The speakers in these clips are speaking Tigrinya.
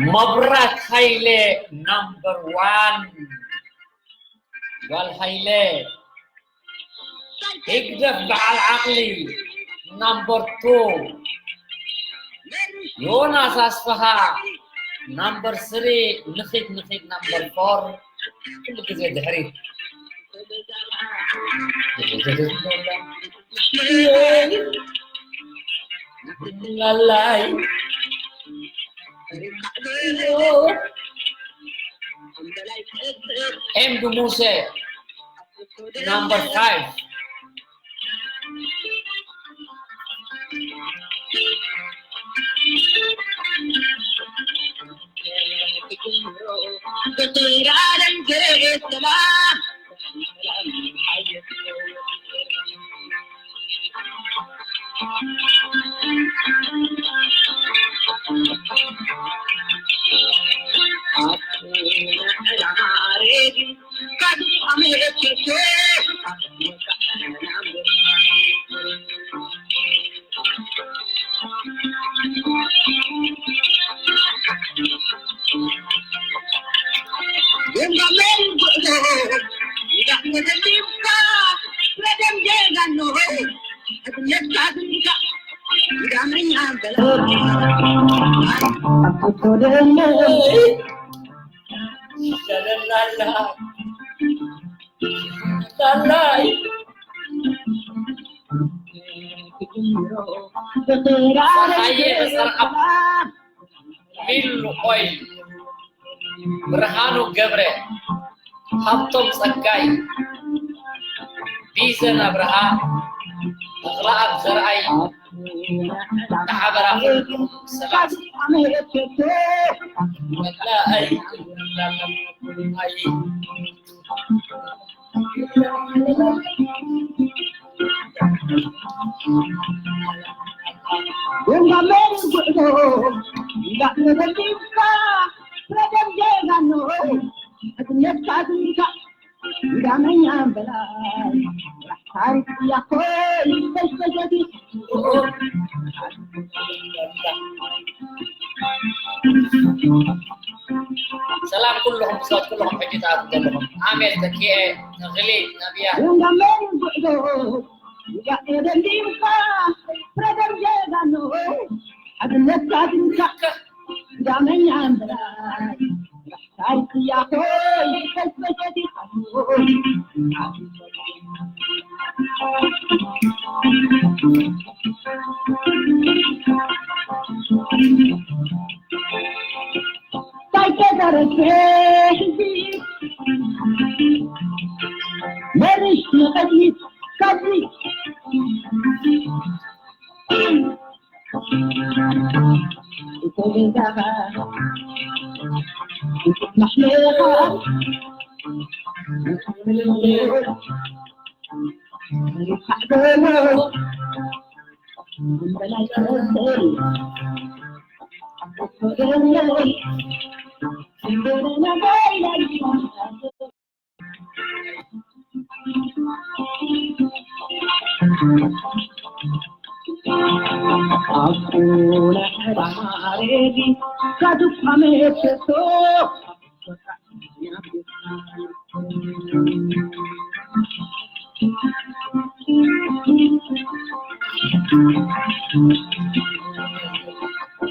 መብራት ሃይለ ናምበር ዋን። ጓል ሃይለ። ህግደፍ በዓል ዓቕሊ ናምበር ቱ። ዮናስ ኣስፍሃ ናምበር ስሪ። ንኺድ ንኺድ ናምበር ፎር። ኩሉ ግዜ ድሕሪት። ላላይ። ኤምዱ ሙሴ ናምበር ፋይቭ። ፀሓየ በሰርዓ፣ ሚሉ ኦይል፣ ብርሃኑ ገብረ፣ ሃብቶም ጸጋይ፣ ቢዘን ኣብርሃ፣ ተኽለኣብ ዘርኣይ፣ ንሓበራ ኩሉ ሰላም። ሰላም ኩልኹም፣ ብጾት ኩልኹም ሕጂ ትኣትዉ ዘለኹም። ኣሜል፣ ተኪኤ፣ ተኽሊ፣ ነብያ።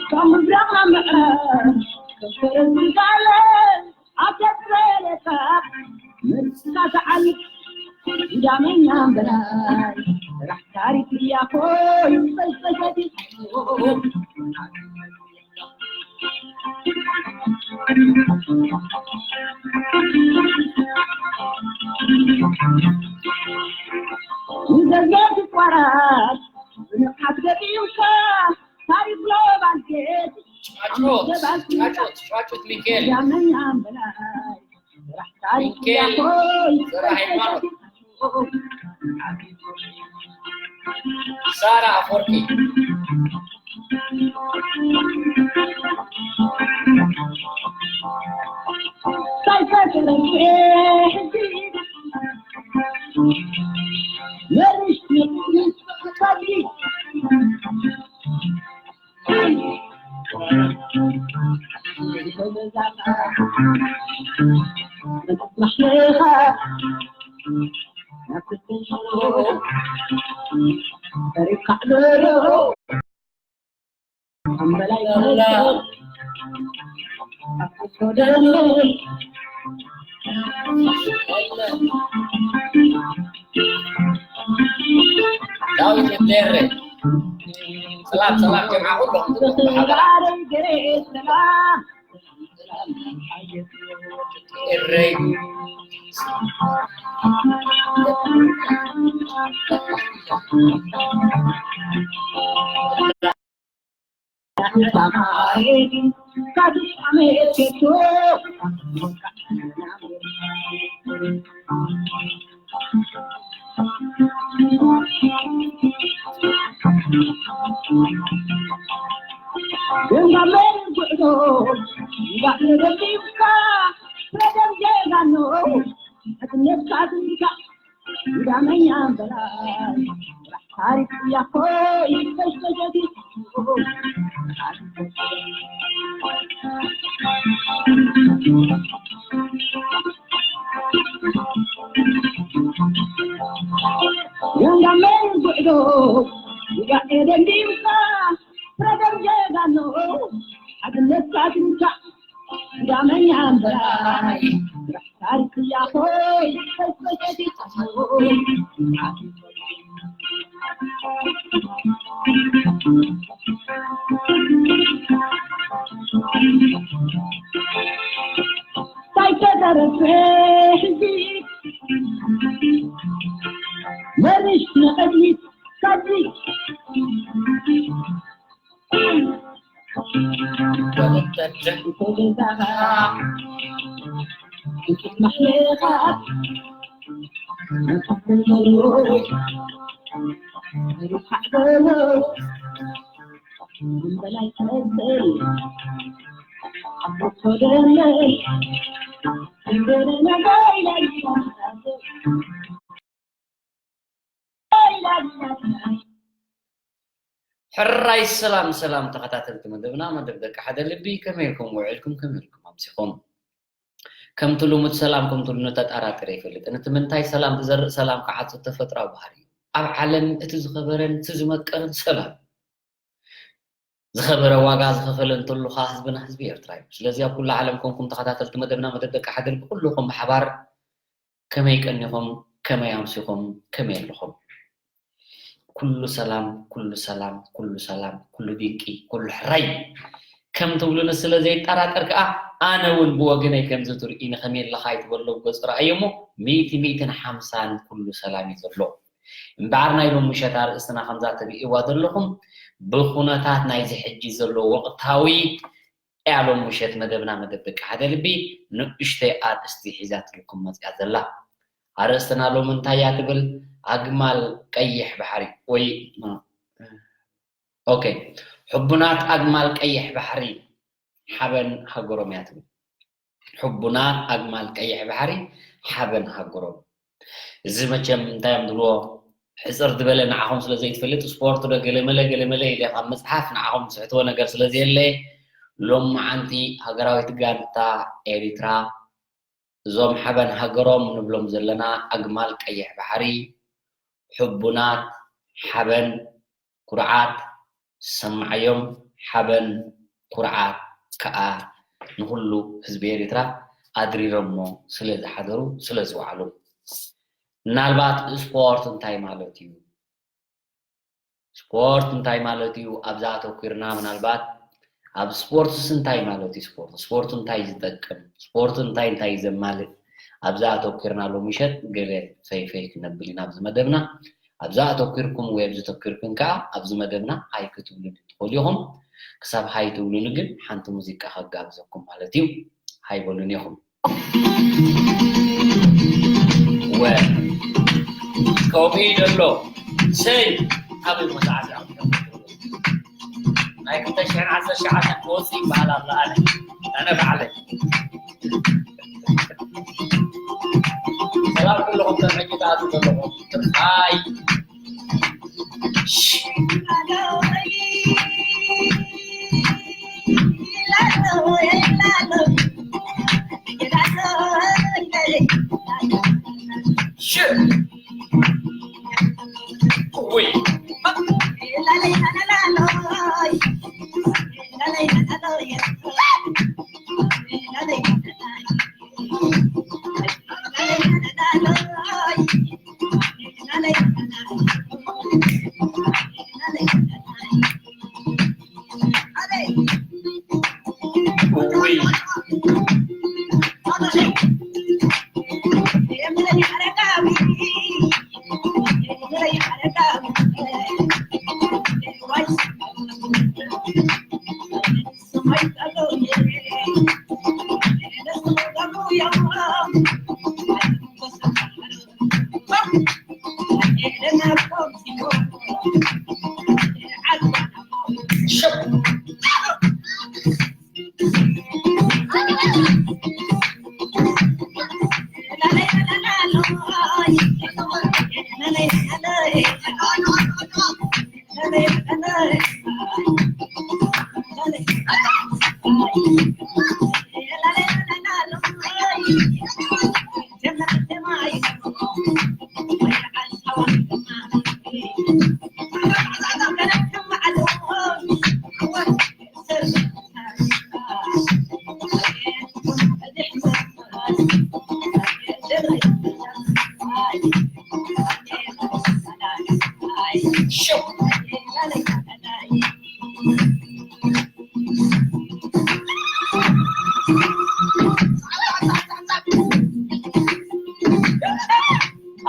ካብ ምብራቕ ናብ ምዕራብ፣ ከፈረዝን ካለ ኣብ ተትረለካ፣ መልስኻ ትዓልብ እንዳመኛ እምበላይ፣ ስራሕ ታሪክ እያ ኾይ፣ ፈሽፈሸት ይትሕቶ። ንዘዘት ይቋራጽ፣ ብንቕሓት ገጢምካ፣ ታሪክ ሎባልጌት፣ ጫጩት፣ ጫጩት፣ ጫጩት ሚካኤል። እንዳመኛ እምበላይ፣ ስራሕ ታሪክ ሚካኤል እያ ኾይ፣ ዘራ ሃይማኖት። ሳራ ኣፈወርቂ። ዳዊት የብሌረ። ሰላም፣ ሰላም ጀምዓ ኩሎም ብሓባር። ኤረይ። ሕራይ ሰላም ሰላም ተኸታተልቲ መደብና፣ መደብ ደቂ ሓደ ልቢ፣ ከመይ ኢልኩም ውዒልኩም? ከመይ ኢልኩም ኣምሲኹም? ከምቲ ልሙድ ሰላምኩም ትብሉኒ ተጠራጢረ ኣይፈልጥን። እቲ ምንታይ ሰላም ትዘርእ ሰላም ክዓጽድ ተፈጥራዊ ባህሪ እዩ። ኣብ ዓለም እቲ ዝኸበረን እቲ ዝመቀረን ሰላም። ዝኸበረ ዋጋ ዝኸፈለ እንተሉ ኸኣ ህዝብና ህዝቢ ኤርትራ እዩ። ስለዚ ኣብ ኩሉ ዓለም ኮንኩም ተኸታተልቲ መደብና መደብ ደቂ ሓደ ልቢ ኩልኹም ብሓባር ከመይ ቀኒኹም፣ ከመይ ኣምሲኹም፣ ከመይ ኣለኹም? ኩሉ ሰላም፣ ኩሉ ሰላም፣ ኩሉ ሰላም፣ ኩሉ ድንቂ፣ ኩሉ ሕራይ ከም ትብሉኒ ስለ ዘይጠራጠር ከኣ ኣነ እውን ብወገነይ ከምዚ ትርእዩኒ ከመይ ኣለኻ ኣይትበሎ ገጹ ረኣዮ እሞ ሚእቲ ሚእትን ሓምሳን ኩሉ ሰላም እዩ ዘሎ። እምበኣር ናይ ሎም ምሸት ኣርእስትና ከምዛ ትርእይዋ ዘለኹም ብኹነታት ናይዚ ሕጂ ዘሎ ወቕታዊ እያ ሎም ምሸት መደብና መደብ ደቂ ሓደ ልቢ ንእሽተይ ኣርእስቲ ሒዛትልኩም መጽያ ዘላ። ኣርእስትና ሎም እንታይ እያ ትብል? ኣግማል ቀይሕ ባሕሪ ወይ ኦኬ፣ ሕቡናት ኣግማል ቀይሕ ባሕሪ ሓበን ሃገሮም እያ ትብል። ሕቡናት ኣግማል ቀይሕ ባሕሪ ሓበን ሃገሮም። እዚ መቸም እንታይ እዮም ዝብልዎ? ሕጽር ዝበለ ንዓኹም ስለ ዘይትፈልጥ ስፖርት ዶ ገለመለ ገለመለ ኢለ ካብ መጽሓፍ ንዓኹም ትስሕትዎ ነገር ስለ ዘየለ ሎማዓንቲ ሃገራዊት ጋንታ ኤሪትራ እዞም ሓበን ሃገሮም ንብሎም ዘለና ኣግማል ቀይሕ ባሕሪ ሕቡናት ሓበን፣ ኩርዓት፣ ዝሰማዓዮም ሓበን ኩርዓት ከኣ ንኹሉ ህዝቢ ኤርትራ ኣድሪሮሞ ስለ ዝሓደሩ ስለ ዝወዓሉ። ምናልባት ስፖርት እንታይ ማለት እዩ? ስፖርት እንታይ ማለት እዩ? ኣብዛ ኣተኲርና ምናልባት ኣብ ስፖርትስ እንታይ ማለት እዩ? ስፖርት ስፖርት እንታይ ዝጠቅም? ስፖርት እንታይ እንታይ ዘማልእ? ኣብዛ ኣተኲርና ሎሚ ምሸት ገለ ፈይፈይ ክነብል ኢና ኣብዚ መደብና። ኣብዛ ኣተኲርኩም ወይ ኣብዚ ተኲርክን ከኣ ኣብዚ መደብና ሃይ ክትብሉኒ ትኽእሉ ኢኹም። ክሳብ ሃይ ትብሉኒ ግን ሓንቲ ሙዚቃ ከጋብዘኩም ማለት እዩ። ሃይ በሉኒ ኢኹም። ወ ከምኡ እዩ ዘሎ። ሰይ ኣበይ መጽሓፍ እዩ? ናይ ክልተ ሽሕን ዓሰርተ ሸዓተን ክወጽእ ይበሃል ኣሎ። ኣነ ኣነ ባዕለይ ሰላም ኩልኹም ከም ሕጂ ትኣትዉ ዘለኹም ትርፋይ።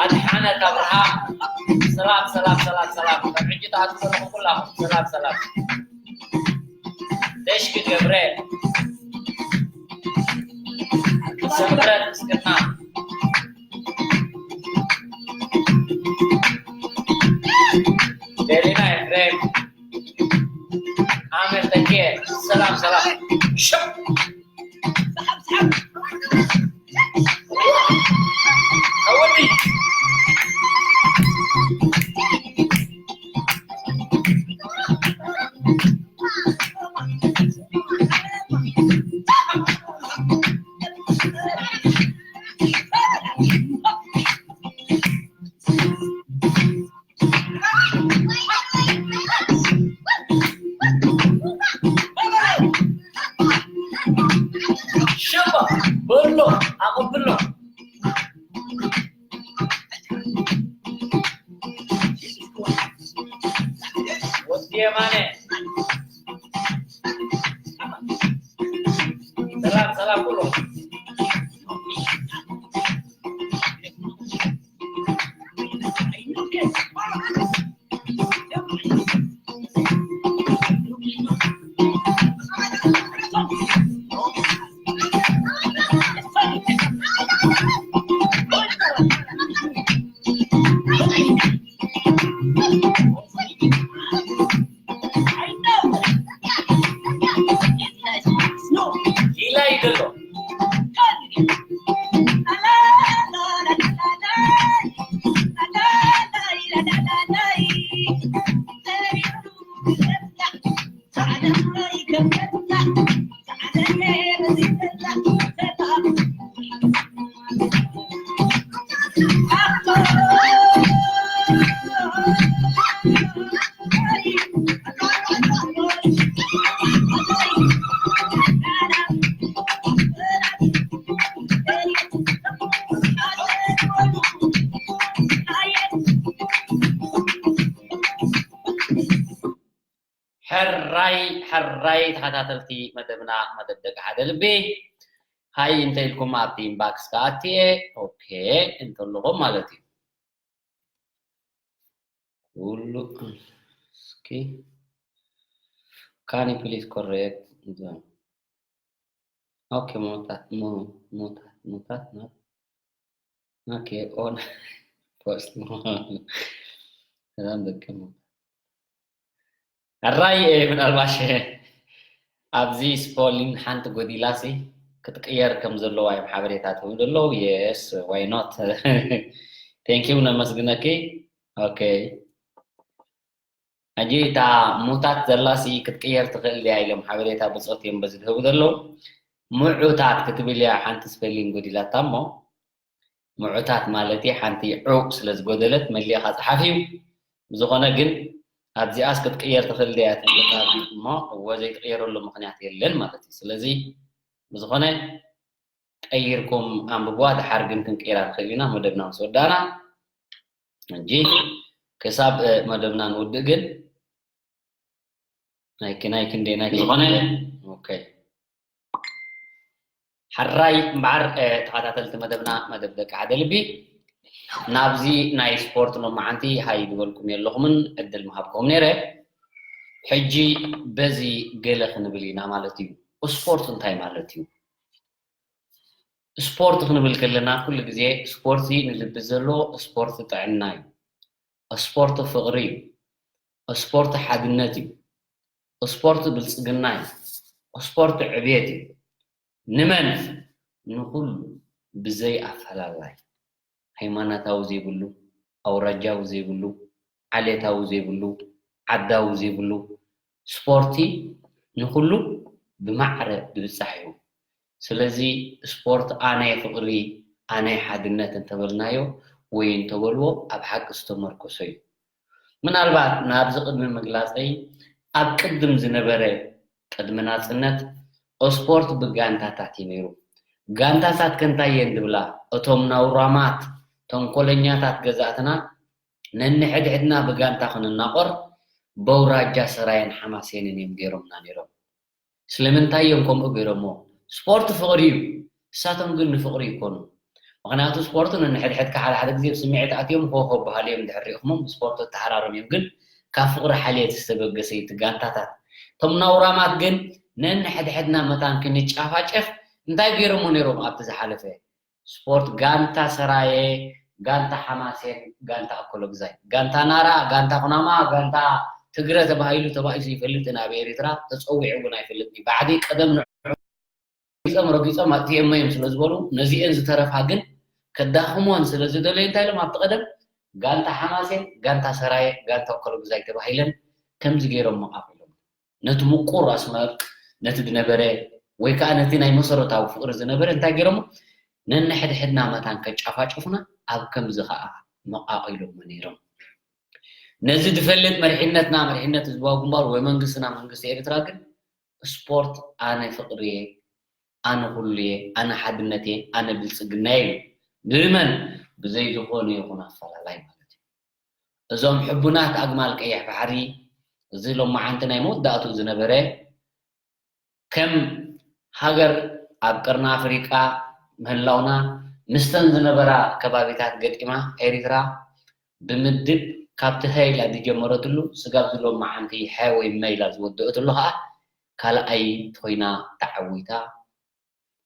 ኣድሓነት ኣብርሃም። ሰላም ሰላም ሰላም ሰላም። ከም ሕጂ ትኣትዉ ዘለኹም ኩላኹም ሰላም ሰላም። ደሽኪ ገብረ፣ ስምረት ምስግና፣ ደሊና ኤፍሬም፣ ኣመል ተኪኤ፣ ሰላም ሰላም። ሽም ሽባ በሎ ኣቐብሎ። ወዲ የማነ ሰላም ሰላም ኩሉ። ሊላ ይደሎ። ሕራይ ሕራይ ተኸታተልቲ መደብና፣ መደብ ደቂ ሓደ ልቢ፣ ሃይ እንተ ኢልኩም ኣብቲ ኢንባክስ ክኣትየ ኦኬ እንተለኹም ማለት እዩ። ኩሉ እስኪ፣ ካን ዩ ፕሊዝ ኮሬክት? ኦኬ፣ ሞታት ሞታት ሞታት ሞታት ኦኬ፣ ኦን ፖስት ሰላም ደቂ ሞታት። ሕራይ ምናልባሽ ኣብዚ ስፖሊን ሓንቲ ጎዲላሲ ክትቅየር ከም ዘለዋ እዮም ሓበሬታት ወይ ዘለዉ። የስ ዋይ ኖት። ቴንክ ዩ፣ ነመስግነኪ። ኦኬ፣ ሕጂ እታ ሙታት ዘላሲ ክትቅየር ትኽእል ድያ ኢሎም ሓበሬታ ብፆት እዮም በዚ ዝህቡ ዘለዉ። ምዑታት ክትብል እያ ሓንቲ ስፔሊንግ ጎዲላታ እሞ፣ ምዑታት ማለት እዩ ሓንቲ ዑ ስለ ዝጎደለት መሊእኻ ፀሓፍ እዩ። ብዝኾነ ግን ኣብዚኣስ ክትቅየር ትኽእል ድያ ትብለካ እሞ፣ እወ ዘይትቅየረሉ ምኽንያት የለን ማለት እዩ። ስለዚ ብዝኾነ ቀይርኩም ኣንብብዋ፣ ድሓር ግን ክንቅይራ ንኽእል ኢና መደብና ምስ ወዳእና። ሕጂ ክሳብ መደብና ንውድእ ግን ናይ ክንደይ ናይ ዝኾነ ኦኬ። ሕራይ እምበኣር ተኸታተልቲ መደብና፣ መደብ ደቂ ሓደ ልቢ፣ ናብዚ ናይ ስፖርት ሎማዓንቲ ሃይ ዝበልኩም የለኹምን ዕድል ምሃብኩም ነይረ። ሕጂ በዚ ገለ ክንብል ኢና ማለት እዩ። ስፖርት እንታይ ማለት እዩ? ስፖርት ክንብል ከለና ኩሉ ግዜ ስፖርት ንልቢ ዘሎ ስፖርት ጥዕና እዩ። ስፖርት ፍቕሪ እዩ። ስፖርት ሓድነት እዩ። ስፖርት ብልጽግና እዩ። ስፖርት ዕብየት እዩ። ንመን? ንኹሉ ብዘይ ኣፈላላይ። ሃይማኖታዊ ዘይብሉ፣ ኣውራጃዊ ዘይብሉ፣ ዓሌታዊ ዘይብሉ፣ ዓዳዊ ዘይብሉ፣ ስፖርቲ ንኹሉ ብማዕረ ዝብጻሕ እዩ። ስለዚ ስፖርት ኣነ ፍቕሪ፣ ኣነ ሓድነት እንተበልናዮ ወይ እንተበልዎ ኣብ ሓቂ ዝተመርኮሰ እዩ። ምናልባት ናብዚ ቅድሚ ምግላጸይ ኣብ ቅድም ዝነበረ ቅድሚ ናጽነት ስፖርት ብጋንታታት እዩ ነይሩ። ጋንታታት ከ እንታይ እየን ዝብላ? እቶም ናውራማት ተንኮለኛታት ገዛእትና ነንሕድሕድና ብጋንታ ክንናቆር በውራጃ ሰራየን ሓማሴንን እዮም ገይሮምና ነይሮም። ስለምንታይ እዮም ከምኡ ገይሮሞ? ስፖርት ፍቕሪ እዩ። እሳቶም ግን ንፍቕሪ ይኮኑ። ምክንያቱ ስፖርት ነንሕድሕድካ ሓደ ሓደ ግዜ ብስምዒት ኣትዮም ሆሆ በሃሉ እዮም ድሕር ሪእኹሞም ብስፖርት ተሓራሮም እዮም። ግን ካብ ፍቕሪ ሓልየት ዝተበገሰ እዩ እቲ ጋንታታት። እቶም ናውራማት ግን ነንሕድሕድና መታን ክንጫፋጨፍ እንታይ ገይሮሞ ነይሮም ኣብቲ ዝሓለፈ? ስፖርት ጋንታ ሰራየ፣ ጋንታ ሓማሴን፣ ጋንታ ኣኮሎግዛይ፣ ጋንታ ናራ፣ ጋንታ ኩናማ፣ ጋንታ ትግረ ተባሂሉ ተባኢሱ ይፈልጥን ኣብ ኤርትራ ተፀዊዑ እውን ኣይፈልጥን እዩ። ባዕዲ ቀደም ንዕኦም ረጊፆም ረጊፆም ኣጥፊኦሞ እዮም ስለ ዝበሉ ነዚኤን ዝተረፋ ግን ከዳኽሞን ስለ ዝደለዩ እንታይ ኢሎም ኣብቲ ቀደም ጋንታ ሓማሴን፣ ጋንታ ሰራየ፣ ጋንታ ኣኮሎግዛይ ተባሂለን ከምዚ ገይሮም መቓፍ ኢሎም። ነቲ ምቁር ኣስመር ነቲ ዝነበረ ወይ ከዓ ነቲ ናይ መሰረታዊ ፍቕሪ ዝነበረ እንታይ ገይሮሞ ነንሕድሕድና መታን ከጫፋጭፉና ኣብ ከምዚ ከዓ መቓቒሎሞ ነይሮም። ነዚ ዝፈልጥ መሪሕነትና መሪሕነት ህዝባዊ ግንባር ወይ መንግስትና መንግስቲ ኤርትራ ግን ስፖርት ኣነ ፍቕሪ እየ፣ ኣነ ኩሉ እየ፣ ኣነ ሓድነት እየ፣ ኣነ ብልፅግና እየ ኢሉ ብመን ብዘይ ዝኾነ ይኹን ኣፈላላይ ማለት እዩ። እዞም ሕቡናት ኣግማል ቀይሕ ባሕሪ እዚ ሎማዓንቲ ናይ መወዳእትኡ ዝነበረ ከም ሃገር ኣብ ቀርኒ ኣፍሪቃ ምህላውና ምስተን ዝነበራ ከባቢታት ገጢማ ኤሪትራ ብምድብ ካብቲ ሀ ኢላ ዝጀመረትሉ ስጋብ ዝሎም መዓንቲ ሐ ወይ መ ኢላ ዝወደአትሉ ከዓ ካልኣይ ኮይና ተዓዊታ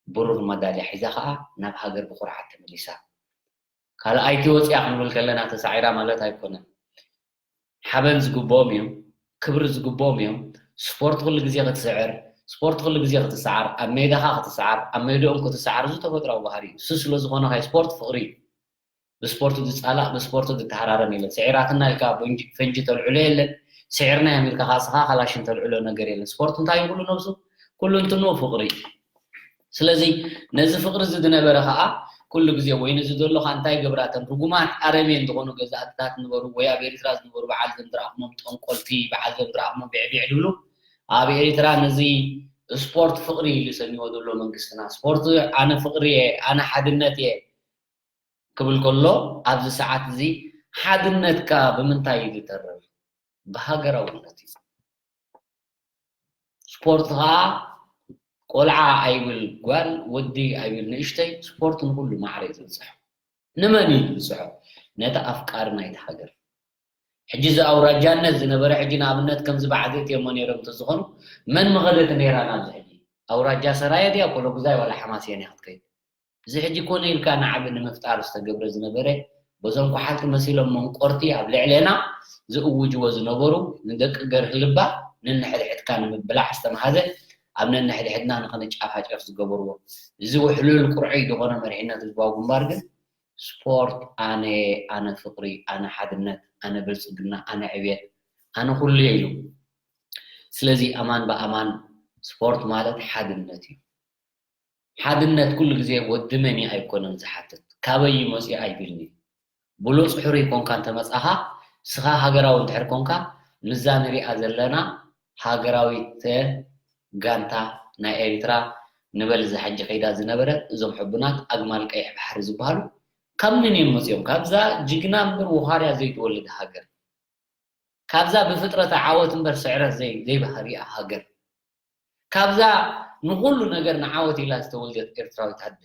ብሩር መዳልያ ሒዛ ከዓ ናብ ሃገር ብኩርዓት ተመሊሳ። ካልኣይቲ ወፂኣ ክንብል ከለና ተሳዒራ ማለት ኣይኮነን። ሓበን ዝግብኦም እዮም፣ ክብሪ ዝግብኦም እዮም። ስፖርት ኩሉ ግዜ ክትስዕር፣ ስፖርት ኩሉ ግዜ ክትሰዓር፣ ኣብ ሜዳኻ ክትሰዓር፣ ኣብ ሜድኦም ክትሰዓር፣ እዚ ተፈጥራዊ ባህሪ እዩ። እሱ ስለ ዝኾነ ኸ ስፖርት ፍቕሪ እዩ። ብስፖርት ዝጻላእ፣ ብስፖርት ዝተሃራረም የለን። ስዒራትና ኢልካ ፈንጂ፣ ፈንጂ ተልዕሎ የለን። ስዒርና እዮም ኢልካ ካስኻ ካላሽን ተልዕሎ ነገር የለን። ስፖርት እንታይ እዩ ኩሉ ነብሱ? ኩሉ እንትኑ ፍቕሪ እዩ። ስለዚ ነዚ ፍቕሪ እዚ ዝነበረ ኸዓ ኩሉ ግዜ ወይ ነዚ ዘሎ ኸዓ እንታይ ገብራ እተን ርጉማት ኣረሜን ዝኾኑ ገዛእትታት ዝነበሩ ወይ ኣብ ኤርትራ ዝነበሩ በዓል ዘም ዝረኣኹሞም ጠንቆልቲ፣ በዓል ዘም ዝረኣኹሞም ቢዕቢዕ ዝብሉ ኣብ ኤርትራ ነዚ ስፖርት ፍቕሪ ኢሉ ሰሚዎ ዘሎ መንግስትና ስፖርት ኣነ ፍቕሪ እየ ኣነ ሓድነት እየ ክብል ከሎ ኣብዚ ሰዓት እዚ ሓድነትካ ብምንታይ እዩ ዝተርር? ብሃገራውነት እዩ። ስፖርት ከዓ ቆልዓ ኣይብል ጓል፣ ወዲ ኣይብል ንእሽተይ፣ ስፖርት ንኩሉ ማዕረ እዩ ዝብፅሖ። ንመን እዩ ዝብፅሖ? ነቲ ኣፍቃሪ ናይቲ ሃገር። ሕጂ እዚ ኣውራጃነት ዝነበረ፣ ሕጂ ንኣብነት ከምዚ በዓል እትየሞ ነይሮም እንተዝኾኑ፣ መን ምኸደት ነይራ ናብዚ? ሕጂ ኣውራጃ ሰራየ ድያ ኮሎጉዛይ ዋላ ሓማስየን እያ ክትከይድ? እዚ ሕጂ ኮነ ኢልካ ንዓቢ ንምፍጣር ዝተገብረ ዝነበረ፣ በዞም ኳሓልቲ መሲሎም መንቆርቲ ኣብ ልዕሌና ዝእውጅዎ ዝነበሩ፣ ንደቂ ገርህ ልባ ነንሕድሕድካ ንምብላዕ ዝተምሃዘ፣ ኣብ ነንሕድሕድና ንኽንጫፋጨፍ ዝገበርዎ፣ እዚ ውሕሉል ቁርዑይ ዝኾነ መሪሕነት ህዝባዊ ግንባር ግን ስፖርት ኣነ፣ ኣነ ፍቕሪ፣ ኣነ ሓድነት፣ ኣነ ብልጽግና፣ ኣነ ዕብየት፣ ኣነ ኩሉ እየ ኢሉ። ስለዚ ኣማን ብኣማን ስፖርት ማለት ሓድነት እዩ። ሓድነት ኩሉ ግዜ ወዲ መን እዩ ኣይኮነን ዝሓትት፣ ካበይ እዩ መፂኡ ኣይብልን እዩ። ብሉፅ ሕሩይ ኮንካ እንተመፃኻ፣ ንስኻ ሃገራዊ እንድሕር ኮንካ፣ ምስዛ ንሪኣ ዘለና ሃገራዊት ጋንታ ናይ ኤሪትራ ንበል፣ እዛ ሕጂ ከይዳ ዝነበረት፣ እዞም ሕቡናት ኣግማል ቀይሕ ባሕሪ ዝበሃሉ ካብ መን እዮም መፂኦም? ካብዛ ጅግና እምበር ወኻርያ ዘይትወልድ ሃገር፣ ካብዛ ብፍጥረታ ዓወት እምበር ስዕረት ዘይ-፣ ዘይባህርያ ሃገር፣ ካብዛ ንኹሉ ነገር ንዓወት ኢላ ዝተወልደት ኤርትራዊት ኣደ።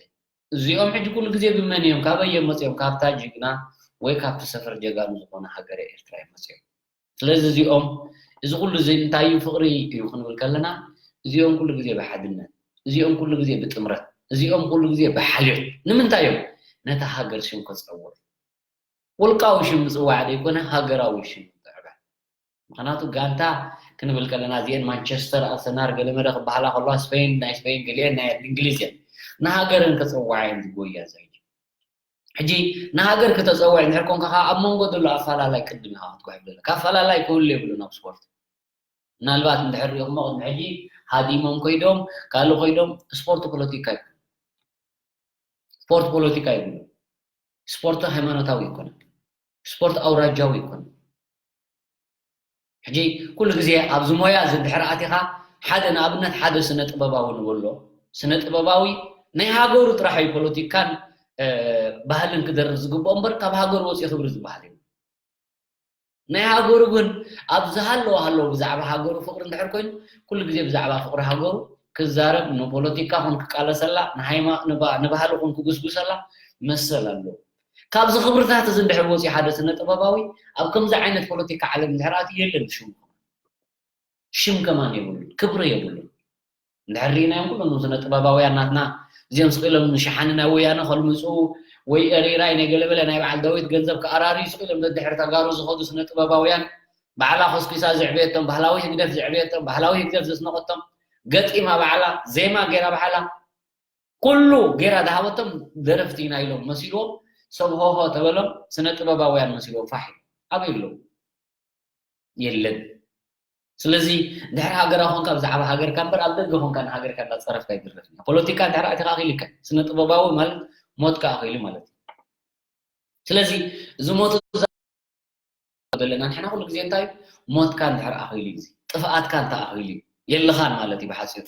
እዚኦም ሕጂ ኩሉ ግዜ ብመን እዮም? ካበይ እዮም መፂኦም? ካብታ ጅግና ወይ ካብቲ ሰፈር ጀጋኑ ዝኾነ ሃገረ ኤርትራ እዮም መፂኦም። ስለዚ እዚኦም፣ እዚ ኩሉ እዚ እንታይ እዩ? ፍቕሪ እዩ ክንብል ከለና፣ እዚኦም ኩሉ ግዜ ብሓድነት፣ እዚኦም ኩሉ ግዜ ብጥምረት፣ እዚኦም ኩሉ ግዜ ብሓልዮት። ንምንታይ እዮም? ነታ ሃገር ሽም ከፀውዑ። ውልቃዊ ሽም ምጽዋዕ ዘይኮነ፣ ሃገራዊ ሽም ምትዕባይ። ምኽንያቱ ጋንታ ክንብል ከለና፣ እዚአን ማንቸስተር፣ ኣርሰናል፣ ገለመለ ክበሃላ ከለዋ፣ ስፔን ናይ ስፔን፣ ገሊአን ናይ እንግሊዝ እየን። ንሃገረን ከጸውዓ እየን ዝጎያ። እዚ ሕጂ፣ ሕጂ ንሃገር ክተጸውዕ እንድሕር ኮንካ፣ ከኣ ኣብ መንጎ ዘሎ ኣፈላላይ ቅድም ኢኻ ክትጉሕፍ ዘለካ። ኣፈላላይ ክህሉ የብሉን ኣብ ስፖርት። ምናልባት እንድሕር ሪእኹሞ፣ ቅድሚ ሕጂ ሃዲሞም ከይዶም፣ ካልእ ከይዶም፣ ስፖርት ፖለቲካ እዩ። ስፖርት ፖለቲካ ይብሉ። ስፖርት ሃይማኖታዊ ይኮነ። ስፖርት ኣውራጃዊ ይኮነ። ሕጂ ኩሉ ግዜ ኣብዚ ሞያ እዚ እንድሕር ኣቲኻ፣ ሓደ ንኣብነት፣ ሓደ ስነ ጥበባዊ ንበሎ፣ ስነ ጥበባዊ ናይ ሃገሩ ጥራሕ እዩ ፖለቲካን፣ እ፣ ባህልን ክደርፍ ዝግብኦ እምበር፣ ካብ ሃገሩ ወፂኡ ክብሪ ዝበሃል የብሉን። ናይ ሃገሩ ግን ኣብ ዝሃለወ ሃለወ ብዛዕባ ሃገሩ ፍቕሪ እንድሕር ኮይኑ፣ ኩሉ ግዜ ብዛዕባ ፍቕሪ ሃገሩ ክዛረብ፣ ንፖለቲካ ኹን ክቃለሰላ፣ ንሃይማ-፣ ንባ-፣ ንባህሊ ኹን ክጉስጉሰላ መሰል ኣለዎ። ካብዚ ክብርታት እዚ እንድሕር ወፂኡ ሓደ ስነ ጥበባዊ ኣብ ከምዚ ዓይነት ፖለቲካ ዓለም እንድሕር ኣትዩ የለን ሽሙ። ሽም ከማን የብሉን፣ ክብሪ የብሉን። እንድሕር ርኢናዮም ኩሎም ስነ ጥበባውያን ናትና፣ እዚኦም ስቕ ኢሎም ንሸሓኒ ናይ ወያነ ከልምፁ ወይ ኤሪራይ ናይ ገለበለ ናይ በዓል ዳዊት ገንዘብ ክኣራርዩ ስቕ ኢሎም ደድሕሪ ተጋሩ ዝኸዱ ስነ ጥበባውያን፣ ባዕላ ኮስኪሳ ዘዕበየቶም፣ ባህላዊ ህግደፍ ዘዕበየቶም፣ ባህላዊ ህግደፍ ዘስነቐቶም፣ ገጢማ ባዕላ፣ ዜማ ገይራ ባዕላ፣ ኩሉ ገይራ ዝሃበቶም ደረፍቲ ኢና ኢሎም መሲልዎም፣ ሰብ ሆሆ ተበሎም፣ ስነ ጥበባውያን መሲልዎም ፋሕ ኢሎም። ኣበይ ኣለዉ? የለን። ስለዚ ድሕሪ ሃገራዊ ኮንካ ብዛዕባ ሃገርካ እምበር ኣብ ደገ ኮንካ ንሃገርካ እንዳጸረፍካ ኣይድረፍን እዩ። ፖለቲካ እንድሕር ኣቲኻ ኣኺሉካ፣ ስነ ጥበባዊ ማለት ሞትካ ኣኺሉ ማለት እዩ። ስለዚ እዚ ሞት እዚ ዘለና ንሕና ኩሉ ግዜ እንታይ ሞትካ እንድሕር ኣኺሉ እዩ፣ እዚ ጥፍኣትካ እንተ ኣኺሉ እዩ፣ የለኻን ማለት እዩ ብሓጺሩ።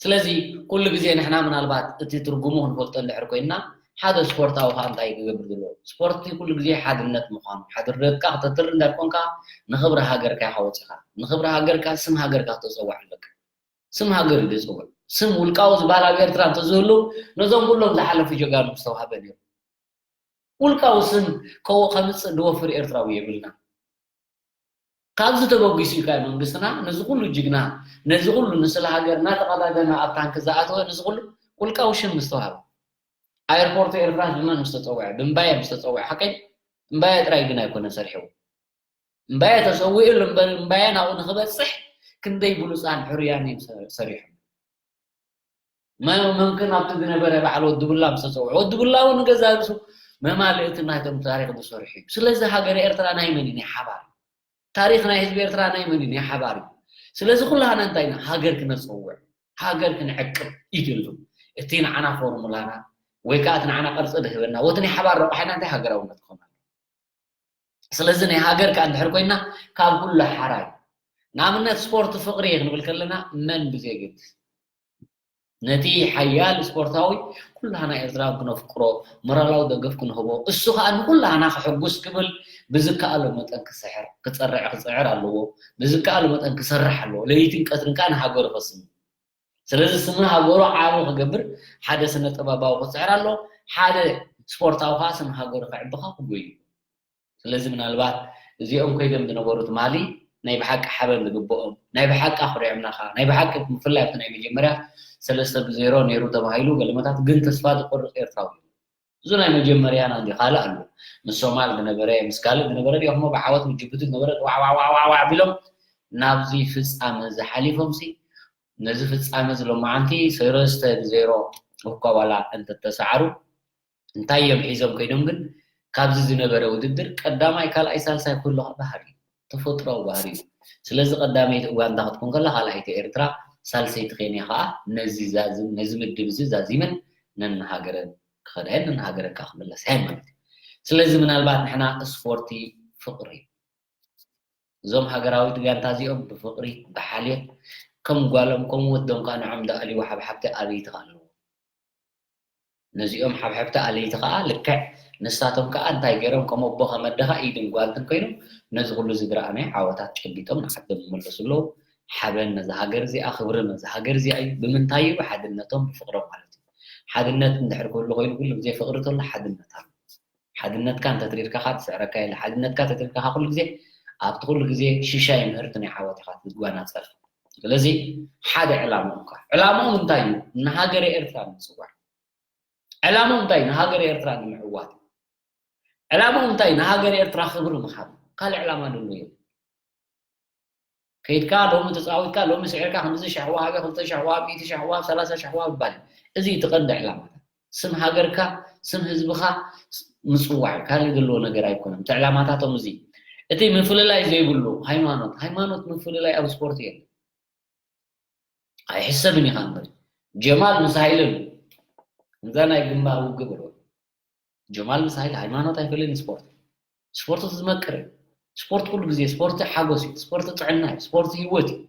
ስለዚ ኩሉ ግዜ ንሕና ምናልባት እቲ ትርጉሙ ክንፈልጦ እንድሕር ኮይንና፣ ሓደ ስፖርታዊ ኸኣ እንታይ ክገብር ዘለዎ? ስፖርቲ ኩሉ ግዜ ሓድነት ምዃኑ፣ ሓድነትካ ክተትሪ እንድሕር ኮንካ፣ ንኽብሪ ሃገርካ ኢኻ ወጺኻ። ንኽብሪ ሃገርካ፣ ስም ሃገርካ ክተጸውዕ ኣለካ። ስም ሃገር እዩ ዘጸውዕ። ስም ውልቃዊ ዝበሃል ኣብ ኤርትራ እንተዝህሉ፣ ነዞም ኩሎም ዝሓለፉ ጀጋኑ ምስተዋህበ ነይሩ። ውልቃዊ ስም ከው-፣ ከምጽእ ዝወፍር ኤርትራዊ የብልና። ካብዚ ተበጊሱ እዩ ካይ መንግስትና ነዚ ኩሉ ጅግና፣ ነዚ ኩሉ ንስለ ሃገር እናተቐዳደመ ኣብ ታንክ ዝኣተወ፣ ነዚ ኩሉ ውልቃዊ ሽም ምስተዋህበ። ኣየርፖርት ኤርትራ ብመን ምስተጸውዐ? ብእምባየ ምስተጸውዐ። ሓቀይ እምባየ ጥራይ ግን ኣይኮነን ሰሪሕዎ። እምባየ ተሰዊኡ ኣሎ እምበር፣ እምባየ ናብኡ ንኽበጽሕ ክንደይ ብሉጻን ሕሩያን እዮም ሰ-፣ ሰሪሖም። መ-፣ መምክን ኣብቲ ዝነበረ በዓል ወዲ ቡላ ምስተጸውዐ። ወዲ ቡላ እውን ንገዛ ርእሱ መማልእቲ ናይቶም ታሪኽ ዝሰርሑ እዩ። ስለዚ ሃገረ ኤርትራ ናይ መን እዩ? ናይ ሓባር እዩ። ታሪኽ ናይ ህዝቢ ኤርትራ ናይ መን እዩ? ናይ ሓባር እዩ። ስለዚ ኩላህና እንታይ ኢና? ሃገር ክነጸውዕ፣ ሃገር ክንዕቅብ እዩ ድልዩ። እቲ ንዓና ፎርሙላና ወይ ከኣ እቲ ንዓና ቅርጺ ዝህበና፣ ወቲ ናይ ሓባር ረቋሒና እንታይ ሃገራውነት ክኾን ኣለዎ? ስለዚ ናይ ሃገር ከኣ እንድሕር ኮይና ካብ ኩሉ ሓራ እዩ። ንኣብነት ስፖርት ፍቕሪ እዩ ክንብል ከለና መን ብዘየገድስ፣ ነቲ ሓያል ስፖርታዊ ኩላህና ኤርትራውያን ክነፍቅሮ፣ ሞራላዊ ደገፍ ክንህቦ፣ እሱ ከኣ ንኩላህና ከሕጉስ ክብል ብዝከኣሎ መጠን ክስሕር፣ ክጸርዕ፣ ክጽዕር ኣለዎ። ብዝከኣሎ መጠን ክሰርሕ ኣለዎ። ለይትን ቀትርን ከኣ ንሃገሩ ከስንቕ። ስለዚ ስም ሃገሩ ዓቢ ክገብር ሓደ ስነ ጥበባዊ ክጽዕር ኣለዎ። ሓደ ስፖርታዊ ከኣ ስም ሃገሩ ከዕቢ ከኣ ክጎዩ። ስለዚ ምናልባት እዚኦም ከይዶም ዝነበሩ ትማሊ ናይ ብሓቂ ሓበን ዝግብኦም፣ ናይ ብሓቂ ኣኹሪዖምናኻ፣ ናይ ብሓቂ ብፍላይ ኣብቲ ናይ መጀመርያ ሰለስተ ብዜሮ ነይሩ ተባሂሉ ገለመታት ግን ተስፋ ዝቆርጽ ኤርትራዊ እዩ። እዚ ናይ መጀመርያና እንዲ ካልእ ኣሎ። ምስ ሶማል ዝነበረ፣ ምስ ካልእ ዝነበረ ዲኹሞ ብዓወት ምስ ጅቡቲ ዝነበረ ዋዕ ዋዕ ዋዕ ዋዕ ዋዕ ቢሎም ናብዚ ፍጻመ ዝሓሊፎምሲ ነዚ ፍጻመ እዚ ሎማዓንቲ ሰለስተ ብዜሮ እኳ ዋላ እንተተሰዓሩ እንታይ እዮም ሒዞም ከይዶም ግን ካብዚ ዝነበረ ውድድር ቀዳማይ ካልኣይ ሳልሳይ ኩሉ ባህሪ እዩ። ተፈጥሮኣዊ ባህሪ እዩ። ስለዚ ቀዳመይቲ ኡጋንዳ ክትኮን ከላ ካልኣይቲ ኤርትራ ሳልሰይቲ ኬንያ ከዓ ነዚ ዛዝም ነዚ ምድብ እዚ ዛዚመን ነንሃገረን ክኸዳ እየን ነንሃገረን ከዓ ክምለሳ እየን ማለት እዩ። ስለዚ ምናልባት ንሕና ስፖርቲ ፍቕሪ እዞም ሃገራዊት ጋንታ እዚኦም ብፍቕሪ ብሓልዮት ከም ጓሎም ከም ወዶም ከዓ ንዖም ዝኣልይዎ ሓብሓብቲ ኣለይቲ ከዓ ኣለዎ። ነዚኦም ሓብሓብቲ ኣለይቲ ከዓ ልክዕ ንሳቶም ከዓ እንታይ ገይሮም ከም ኣቦ ከም ኣደ ከዓ ኢድን ጓንትን ኮይኖም ነዚ ኩሉ ዝድረኣናዮ ዓወታት ጨቢጦም ንዓዶም ይመለሱ ኣለዉ። ሓበን ነዛ ሃገር እዚኣ፣ ክብሪ ነዛ ሃገር እዚኣ እዩ። ብምንታይ እዩ? ብሓድነቶም ብፍቕሮም ማለት እዩ። ሓድነት እንድሕር ክህሉ ኮይኑ ኩሉ ግዜ ፍቕሪ ተሎ ሓድነት ኣሎ። ሓድነትካ እንተትሪርካ ከዓ ትስዕረካ የለ። ሓድነትካ ተትሪርካ ከዓ ኩሉ ግዜ ኣብቲ ኩሉ ግዜ ሽሻይ ምህርቲ ናይ ዓወት ኢኻ ትጓናጸፍ። ስለዚ ሓደ ዕላምኦም ከዓ ዕላምኦም እንታይ እዩ? ንሃገረ ኤርትራ ንምጽዋዕ። ዕላምኦም እንታይ እዩ? ንሃገረ ኤርትራ ንምዕዋት። ዕላምኦም እንታይ እዩ? ንሃገረ ኤርትራ ክብሪ ምሃብ። ካልእ ዕላማ ደሎ የለን። ከይድካ ሎሚ ተጻዊትካ ሎሚ ስዒርካ ክንድዚ ሻሕ ወሃበ ክልተ ሻሕ ወሃብ ሚእቲ ሻሕ ወሃብ ሰላሳ ሻሕ ወሃብ ይባል። እዚ እቲ ቀንዲ ዕላማታት ስም ሃገርካ ስም ህዝብኻ ምጽዋዕ ካልእ ዘለዎ ነገር ኣይኮነን። እቲ ዕላማታቶም እዚ እቲ ምፍልላይ ዘይብሉ ሃይማኖት ሃይማኖት ምፍልላይ ኣብ ስፖርት የለን። ኣይሕሰብን ኢኻ እምበር ጀማል ምስ ሃይለ ከምዛ ናይ ግንባር ውግእ በሎ ጀማል ምስ ሃይለ ሃይማኖት ኣይፈልን ስፖርት ስፖርት ዝመቅር ስፖርት ኩሉ ግዜ ስፖርት ሓጎስ እዩ ስፖርት ጥዕና እዩ ስፖርት ህይወት እዩ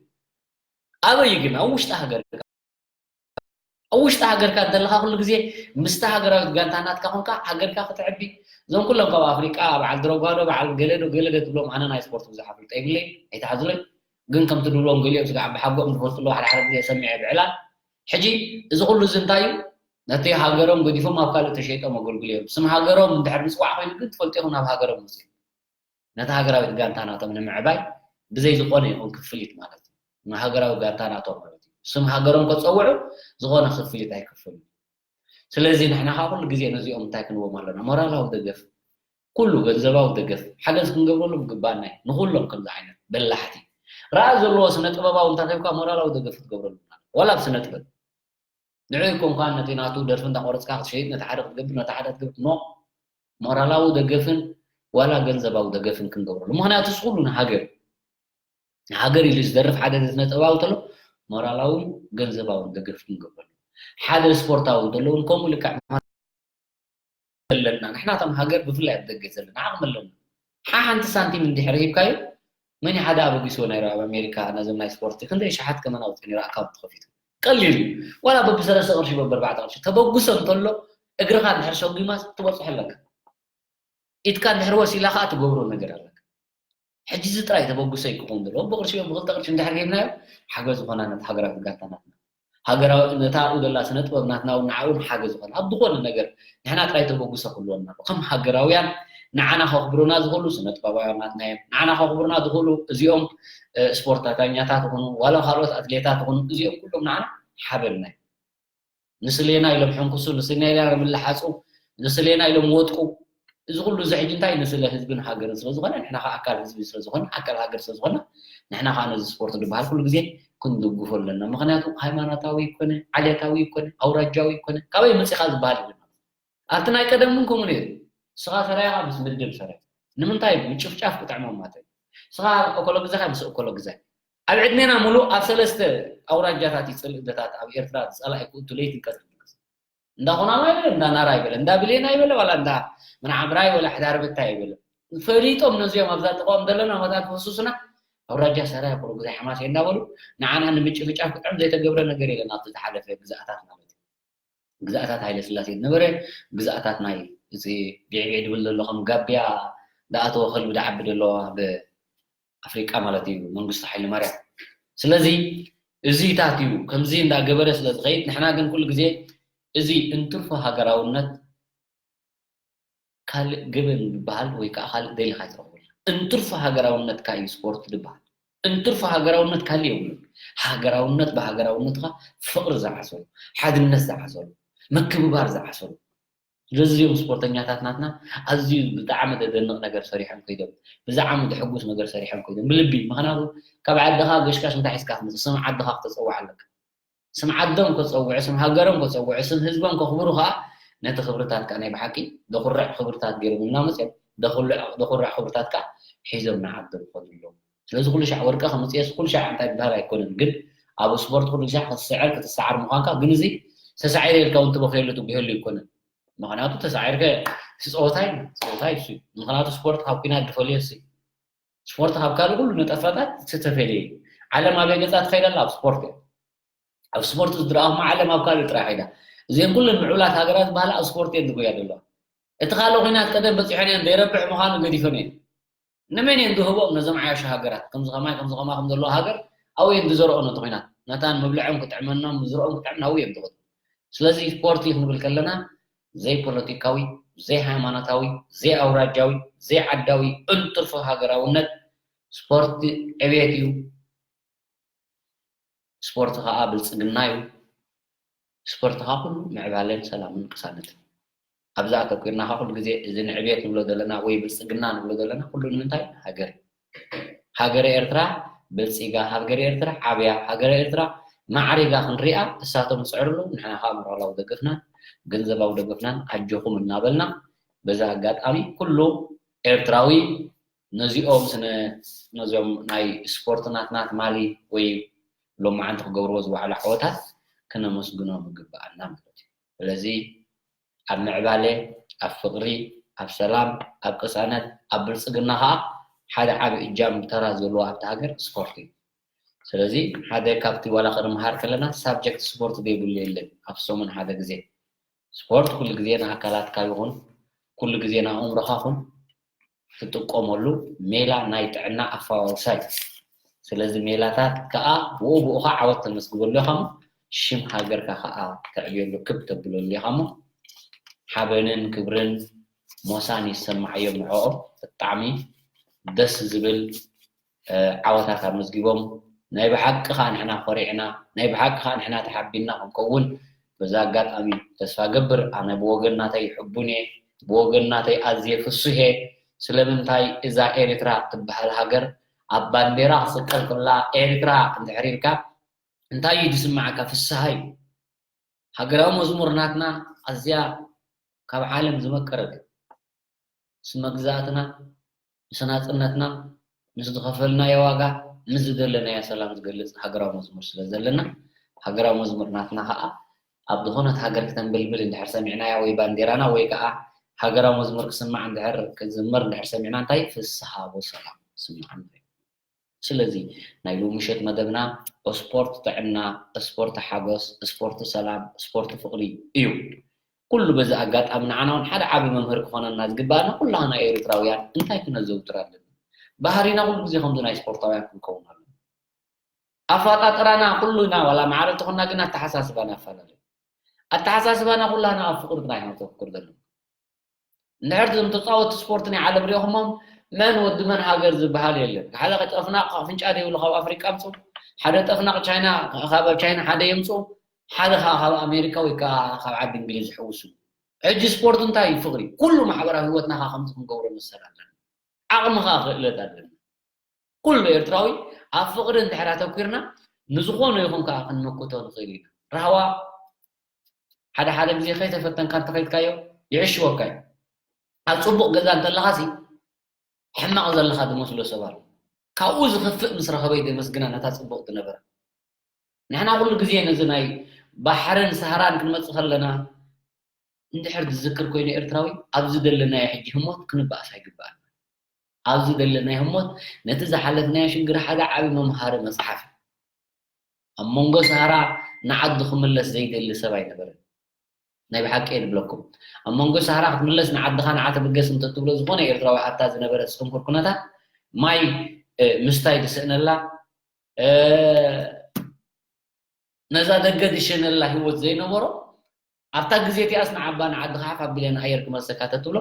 ኣበይ ግን ኣብ ውሽጢ ሃገር ኣብ ውሽጢ ሃገርካ እንተለካ ኩሉ ግዜ ምስቲ ሃገራዊት ጋንታ ናትካ ኮንካ ሃገርካ ክትዕቢ እዞም ኩሎም ካብ ኣፍሪቃ በዓል ድረጓዶ በዓል ገለዶ ገለዶ ትብሎም ኣነ ናይ ስፖርት ብዙሕ ኣፍልጦ የብለይ ኣይትሓዝለይ ግን ከምቲ ድብሎም ገሊኦም ስጋዕ ብሓጎም ዝፈልጡ ኣለዉ ሓደ ሓደ ግዜ ሰሚዐ ብዕላል ሕጂ እዚ ኩሉ እዚ እንታይ እዩ ነቲ ሃገሮም ገዲፎም ኣብ ካልእ ተሸይጦም ኣገልግሉ እዮም ስም ሃገሮም እንድሕር ምፅዋዕ ኮይኑ ግን ትፈልጡ ኢኹም ናብ ሃገሮም መፅኦም ነቲ ሃገራዊት ጋንታ ናቶም ንምዕባይ ብዘይ ዝኾነ ይኹን ክፍሊት ማለት እዩ ንሃገራዊ ጋንታ ናቶም ማለት እዩ ስም ሃገሮም ከፀውዑ ዝኾነ ክፍሊት ኣይክፍሉ ስለዚ ንሕና ከዓ ኩሉ ግዜ ነዚኦም እንታይ ክንዎም ኣለና ሞራላዊ ደገፍ ኩሉ ገንዘባዊ ደገፍ ሓገዝ ክንገብረሉ ግባና እዩ ንኩሎም ከምዚ ዓይነት በላሕቲ ረኣ ዘለዎ ስነ ጥበባዊ እንተረኪብካ ሞራላዊ ደገፍ ክትገብረሉ ዋላ ኣብ ስነ ጥበብ ንዑ ይኮንኳን ነቲ ናቱ ደርፊ እንዳቆረፅካ ክትሸይጥ ነቲ ሓደ ክትገብር ነቲ ሓደ ክትገብር ኖ ሞራላዊ ደገፍን ዋላ ገንዘባዊ ደገፍን ክንገብረሉ ምክንያቱ እዚ ኩሉ ንሃገር ንሃገር ኢሉ ዝደርፍ ሓደ ስነ ጥበባዊ ተሎ ሞራላውን ገንዘባውን ደገፍ ክንገብረሉ ሓደ ስፖርታዊ እንተለውን ከምኡ ልክዕ ዘለና ንሕና ከም ሃገር ብፍላይ ኣብ ደገ ዘለና ዓቕሚ ኣለና ሓ ሓንቲ ሳንቲም እንድሕር ሂብካዮ መን ሓደ ኣበጊስዎ ናይ ኣብ ኣሜሪካ ነዞም ናይ ስፖርቲ ክንደይ ሸሓት ከመን ኣውፅኡ ነይሩ ኣካውንት ከፊቱ ቀሊል እዩ ዋላ በብሰለስተ ቅርሺ በብኣርባዕተ ቅርሺ ተበግሶ እንተሎ እግርኻ እንድሕር ሰጒማስ ትበፅሖ ኣለካ ኢድካ እንድሕር ወሲላ ከዓ ትገብሮ ነገር ኣለካ ሕጂ እዚ ጥራይ ተበግሶ ይክኸውን ዘለዎ ብቅርሺ ብክልተ ቅርሺ እንድሕር ሂብናዮ ሓገዝ ዝኾና ነቲ ሃገራዊ ጋንታ ናትና ሃገራዊ ነታ ኣብኡ ዘላ ስነ ጥበብ ናትና እውን ንዓኡ እውን ሓገዝ ዝኾነ ኣብ ዝኾነ ነገር ንሕና ጥራይ ተበግሶ ክህልወና ኣለዎ ከም ሃገራውያን ንዓና ከኽብሩና ዝኽእሉ ስነ ጥበባውያን ናትና እዮም ንዓና ከኽብሩና ዝኽእሉ እዚኦም ስፖርታኛታት ይኹኑ ዋላ ካልኦት ኣትሌታት ይኹኑ እዚኦም ኩሎም ንዓና ሓበንና እዮም ንስሌና ኢሎም ሕንኩሱ ንስሌና ኢሎም ሓፁ ንስሌና ኢሎም ወጥቁ እዚ ኩሉ እዚ ሕጂ እንታይ ንስለ ህዝብን ሃገርን ስለዝኾነ ንሕና ከዓ ኣካል ህዝቢ ስለዝኾነ ኣካል ሃገር ስለዝኾነ ንሕና ከዓ ነዚ ስፖርት ዝበሃል ኩሉ ግዜ ክንድግፎ ኣለና ምክንያቱ ሃይማኖታዊ ይኮነ ዓሌታዊ ይኮነ ኣውራጃዊ ይኮነ ካበይ መፂኻ ዝበሃል የለን ኣብቲ ናይ ቀደም እውን ከምኡ ነይሩ ስኻ ሰራይኻ ምስ ምድብ ሰራይ ንምንታይ ምጭፍጫፍ ክጥዕሞም ማለት እዩ ስኻ እኮሎ ግዛኻ ምስ እኮሎ ግዛይ ኣብ ዕድሜና ሙሉእ ኣብ ሰለስተ ኣውራጃታት ይፅልእ ደታት ኣብ ኤርትራ ዝፀላኢ ክእቱ ለይትን ቀትርን ድቅስ እንዳ ኩናማ ይበለ እንዳ ናራ ይበለ እንዳ ብሌና ይበለ ዋላ እንዳ ምንዓምራ ይበለ ሕዳር ብታ ይበለ ፈሊጦም ነዚኦም ኣብዛ ጥቆም ዘለና መታ ክፍሱሱና ኣውራጃ ሰራይ ቁሩብ ግዜ ሓማሴ እንዳበሉ ንዓና ንምጭፍጫፍ ብጣዕሚ ዘይተገብረ ነገር የለን። ኣብቲ ዝሓለፈ ግዛኣታት ማለት እዩ። ግዛኣታት ሃይለ ስላሴ ዝነበረ ግዛኣታት ናይ እዚ ቢዕቢዕ ድብል ዘሎ ከም ጋቢያ ዳኣተወ ከልቢ ዳዓቢ ደለዋ ኣብ ኣፍሪቃ ማለት እዩ መንግስቱ ሓይለ ማርያም። ስለዚ እዚታት እዩ ከምዚ እንዳገበረ ስለ ዝኸይድ ንሕና ግን ኩሉ ግዜ እዚ እንትርፎ ሃገራውነት ካልእ ገበን ዝበሃል ወይ ከዓ ካልእ ደሊኻ ኣይትረኽቦ። እንትርፎ ሃገራውነትካ እዩ ስፖርት ዝበሃል። እንትርፎ ሃገራውነት ካልእ የብሉን። ሃገራውነት ብሃገራውነትካ ፍቕሪ ዝዓሰሉ፣ ሓድነት ዝዓሰሉ፣ ምክብባር ዝዓሰሉ። ስለዚ እዚኦም ስፖርተኛታት ናትና ኣዝዩ ብጣዕሚ ዘደንቕ ነገር ሰሪሖም ከይዶም፣ ብዛዕሚ ዘሕጉስ ነገር ሰሪሖም ከይዶም ብልቢ። ምኽንያቱ ካብ ዓድኻ ገሽካሽ እንታይ ሒዝካ ትመጽእ? ስም ዓድኻ ክተጸውዕ ኣለካ። ስም ዓዶም ከጸውዑ፣ ስም ሃገሮም ከጸውዑ፣ ስም ህዝቦም ከኽብሩ ከኣ ነቲ ክብርታት ከኣ ናይ ብሓቂ ደኹርዕ ክብርታት ገይሮም እናመጽኦም ደኹርዕ ክብርታት ከኣ ሒዞም ንዓዶም ይኸዱ ኣለዉ። ስለዚ ኩሉ ሻዕ ወርቂ ከምጽኤስ ኩሉ ሻዕ እንታይ ዝበሃል ኣይኮነን፣ ግን ኣብ ስፖርት ኩሉ ሻዕ ክትስዕር ክትሰዓር ምዃንካ ግን እዚ ተሳዒረ ኢልካ እውን ትበኽየሉ ትጉሄሉ ኣይኮነን። ምኽንያቱ ተሳዒርከ እቲ ጸወታ እዩ፣ ጸወታ እዩ እሱ። ምኽንያቱ ስፖርት ካብ ኲናት ዝፈልዮ እሱ እዩ። ስፖርት ካብ ካልእ ኩሉ ነጠፋታት ዝተፈልየ እዩ። ዓለም ኣበይ ገጻ ትኸይድ ኣላ? ኣብ ስፖርት እያ። ኣብ ስፖርት ዝድረኣኹማ ዓለም ኣብ ካልእ ጥራይ ኸይዳ። እዚአን ኩለን ምዕቡላት ሃገራት ዝበሃላ ኣብ ስፖርት እየን ዝጎያ ዘለዋ። እቲ ካልእ ኹናት ቀደም በፂሐን እየን ዘይረብሕ ምዃኑ ገዲፈን እየን። ንመን እየን ዝህቦም ነዞም ዓያሹ ሃገራት? ከምዚ ኸማይ ከምዚ ኸማ ከም ዘለዎ ሃገር ኣብኡ እየን ዝዘርኦ ነቲ ኹናት። ነታን መብልዖም ክጥዕመና ምዝርኦም ክጥዕም ናብኡ እዮም ዝኸዱ። ስለዚ ስፖርት እዩ ክንብል ከለና ዘይፖለቲካዊ፣ ዘይሃይማኖታዊ፣ ዘይኣውራጃዊ፣ ዘይዓዳዊ እንትርፎ ሃገራውነት ስፖርት ዕቤት እዩ። ስፖርት ኸዓ ብልፅግና እዩ። ስፖርት ኸዓ ኩሉ ምዕባለን ሰላምን ቅሳነትን። ኣብዛ ኣተኩርና ኸዓ ኩሉ ግዜ እዚ ንዕቤት ንብሎ ዘለና ወይ ብልፅግና ንብሎ ዘለና ኩሉ ንምንታይ? ሃገር። ሃገረ ኤርትራ በልፂጋ፣ ሃገረ ኤርትራ ዓብያ፣ ሃገረ ኤርትራ ማዕሪጋ ክንሪኣ እሳቶም ዝፅዕርሉ ንሕና ኸዓ ሞራላዊ ደገፍናን ገንዘባዊ ደገፍናን ኣጆኹም እናበልና በዚ ኣጋጣሚ ኩሉ ኤርትራዊ ነዚኦም ስነ ነዞም ናይ ስፖርት ናትና ትማሊ ወይ ሎማዓንቲ ክገብርዎ ዝወዓሉ ዓወታት ክነመስግኖም ይግበኣና ማለት እዩ። ስለዚ ኣብ ምዕባለ፣ ኣብ ፍቕሪ፣ ኣብ ሰላም፣ ኣብ ቅሳነት፣ ኣብ ብልፅግና ኸዓ ሓደ ዓቢ እጃም ተራ ዘለዎ ኣብቲ ሃገር ስፖርት እዩ። ስለዚ ሓደ ካብቲ ዋላ ክንምሃር ከለና ሳብጀክት ስፖርት ዘይብሉ የለን ኣብ ሰሙን ሓደ ግዜ። ስፖርት ኩሉ ግዜ ንኣካላትካ ይኹን ኩሉ ግዜ ንኣእምሮኻ ኹን ትጥቀመሉ ሜላ ናይ ጥዕና ኣፈዋውሳ እዩ። ስለዚ ሜላታት ከዓ ብኡ ብኡ ከዓ ዓወት ተመስግበሉ ኢኻ እሞ ሽም ሃገርካ ከዓ ተዕብየሉ ክብ ተብለሉ ኢኻ እሞ ሓበንን ክብርን ሞሳን ይሰማዓዮም ንዕኦም። ብጣዕሚ ደስ ዝብል ዓወታት ኣመዝጊቦም ናይ ብሓቂ ከዓ ንሕና ኮሪዕና ናይ ብሓቂ ከዓ ንሕና ተሓቢንና ክንከውን በዛ ኣጋጣሚ ተስፋ ገብር። ኣነ ብወገን ናተይ ሕቡን እየ፣ ብወገን ናተይ ኣዝየ ፍሱህ እየ። ስለምንታይ እዛ ኤርትራ ትበሃል ሃገር ኣብ ባንዴራ ክስቀል ከላ ኤርትራ እንድሕር ኢልካ እንታይ እዩ ዝስማዓካ? ፍስሃ እዩ። ሃገራዊ መዝሙር ናትና ኣዝያ ካብ ዓለም ዝመቀረት እዩ። ምስ መግዛእትና፣ ምስ ናጽነትና፣ ምስ ዝኸፈልናዮ ዋጋ፣ ምስ ዝደለናዮ ሰላም ዝገልጽ ሃገራዊ መዝሙር ስለ ዘለና፣ ሃገራዊ መዝሙር ናትና ኸኣ ኣብ ዝኾነት ሃገር ክተንበልብል እንድሕር ሰሚዕናያ ወይ ባንዴራና ወይ ከኣ ሃገራዊ መዝሙር ክስማዕ እንድሕር ክዝመር እንድሕር ሰሚዕና እንታይ ፍስሃ ወሰላም ይስምዓና እዩ። ስለዚ ናይ ሎሚ ምሸት መደብና ስፖርት ጥዕና፣ ስፖርት ሓጎስ፣ ስፖርት ሰላም፣ ስፖርት ፍቕሪ እዩ። ኩሉ በዚ ኣጋጣሚ ንዓና እውን ሓደ ዓቢ መምህር ክኾነና ዝግባኣና ኩላህና ኤርትራውያን እንታይ ክነዘውትር ኣለና? ባህሪና ኩሉ ግዜ ከምዚ ናይ ስፖርታውያን ክንከውን ኣለና። ኣፈጣጥራና ኩሉና ዋላ ማዕረ እንተኾንና ግን ኣተሓሳስባና ይፈላለ። ኣተሓሳስባና ኩላህና ኣብ ፍቕሪ ጥራይ ኢና ክነተኩር ዘለና። እንድሕር እዞም ተፃወቲ ስፖርት ናይ ዓለም ሪኦኹሞም መን ወዲ መን ሃገር ዝበሃል የለን። ሓደ ጠፍናቕ ኣፍንጫ ዘይብሉ ካብ ኣፍሪቃ ኣምፅኡ፣ ሓደ ጠፍናቕ ቻይና ካብ ቻይና ሓደ የምፅኡ፣ ሓደ ከዓ ካብ ኣሜሪካ ወይ ከዓ ካብ ዓዲ እንግሊዝ ይሕውሱ። ሕጂ ስፖርት እንታይ እዩ? ፍቕሪ። ኩሉ ማሕበራዊ ህይወትና ከዓ ከምዚ ክንገብሮ መሰል ኣለና። ዓቕሚ ከዓ ክእለት ኣለና። ኩሉ ኤርትራዊ ኣብ ፍቕሪ እንድሕር ኣተኲርና ንዝኾነ ይኹን ከዓ ክንምክቶ ንኽእል ኢና። ራህዋ ሓደ ሓደ ግዜ ከይተፈተንካ እንተኸይድካዮ ይዕሽወካ እዩ። ኣብ ጽቡቕ ገዛ እንተለኻሲ ሕማቕ ዘለኻ ዝመስሎ ሰብ ኣሎ። ካብኡ ዝኽፍእ ምስ ረኸበ እዩ ዘመስግና ነታ ጽቡቕ ዝነበረ። ንሕና ኩሉ ግዜ ነዚ ናይ ባሕርን ሳህራን ክንመጽእ ከለና እንድሕር ዝዝክር ኮይኑ ኤርትራዊ ኣብዚ ዘለናዮ ሕጂ ህሞት ክንበኣስ ኣይግበኣና። ኣብዚ ዘለናዮ ህሞት ነቲ ዝሓለፍናዮ ሽግር ሓደ ዓቢ መምሃሪ መጽሓፍ እዩ። ኣብ መንጎ ሰሃራ ንዓዱ ክምለስ ዘይደሊ ሰብ ኣይነበረን። ናይ ብሓቂ እየ ዝብለኩም። ኣብ መንጎ ሰሃራ ክትምለስ ንዓድኻ ንዓ ተበገስ እንተትብሎ ዝኾነ ኤርትራዊ ኣብታ ዝነበረት ጽንኩር ኩነታት ማይ ምስታይ ዝስእነላ ነዛ ደገ ዝሸነላ ህይወት ዘይነበሮ ኣብታ ግዜ እቲኣስ ንዓባ ንዓዲ ካሓፍ ኣቢለ ንኣየር ክመልሰካ ተትብሎ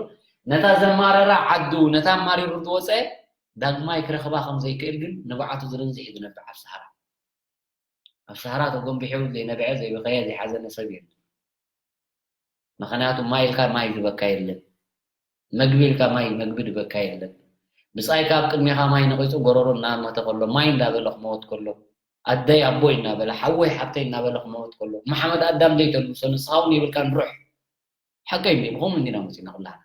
ነታ ዘማረራ ዓዱ ነታ ኣማሪሩ ዝወፀ ዳግማይ ክረኽባ ከም ዘይክእል ግን ንብዓቱ ዝርንዝሕ እዩ ዝነብዕ ኣብ ሰሃራ ኣብ ሰሃራ ተጎንቢሑ ዘይነብዐ ዘይበኸየ ዘይሓዘነ ሰብ የለን ምኽንያቱ ማይ ኢልካ ማይ ዝበካ የለን መግቢ ኢልካ ማይ መግቢ ዝበካ የለን ብፃይካ ኣብ ቅድሜኻ ማይ ነቂፁ ጎረሮ እናመተ ከሎ ማይ እንዳበለ ክመወት ከሎ ኣደይ ኣቦይ እናበለ ሓወይ ሓብተይ እናበለ ክመወት ከሎ መሓመድ ኣዳም ዘይተልብሶ ንስኻ እውን የብልካን ሩሕ ሓቀይ እንዲ ብኸምኡ እንዲና መፂና ኩላና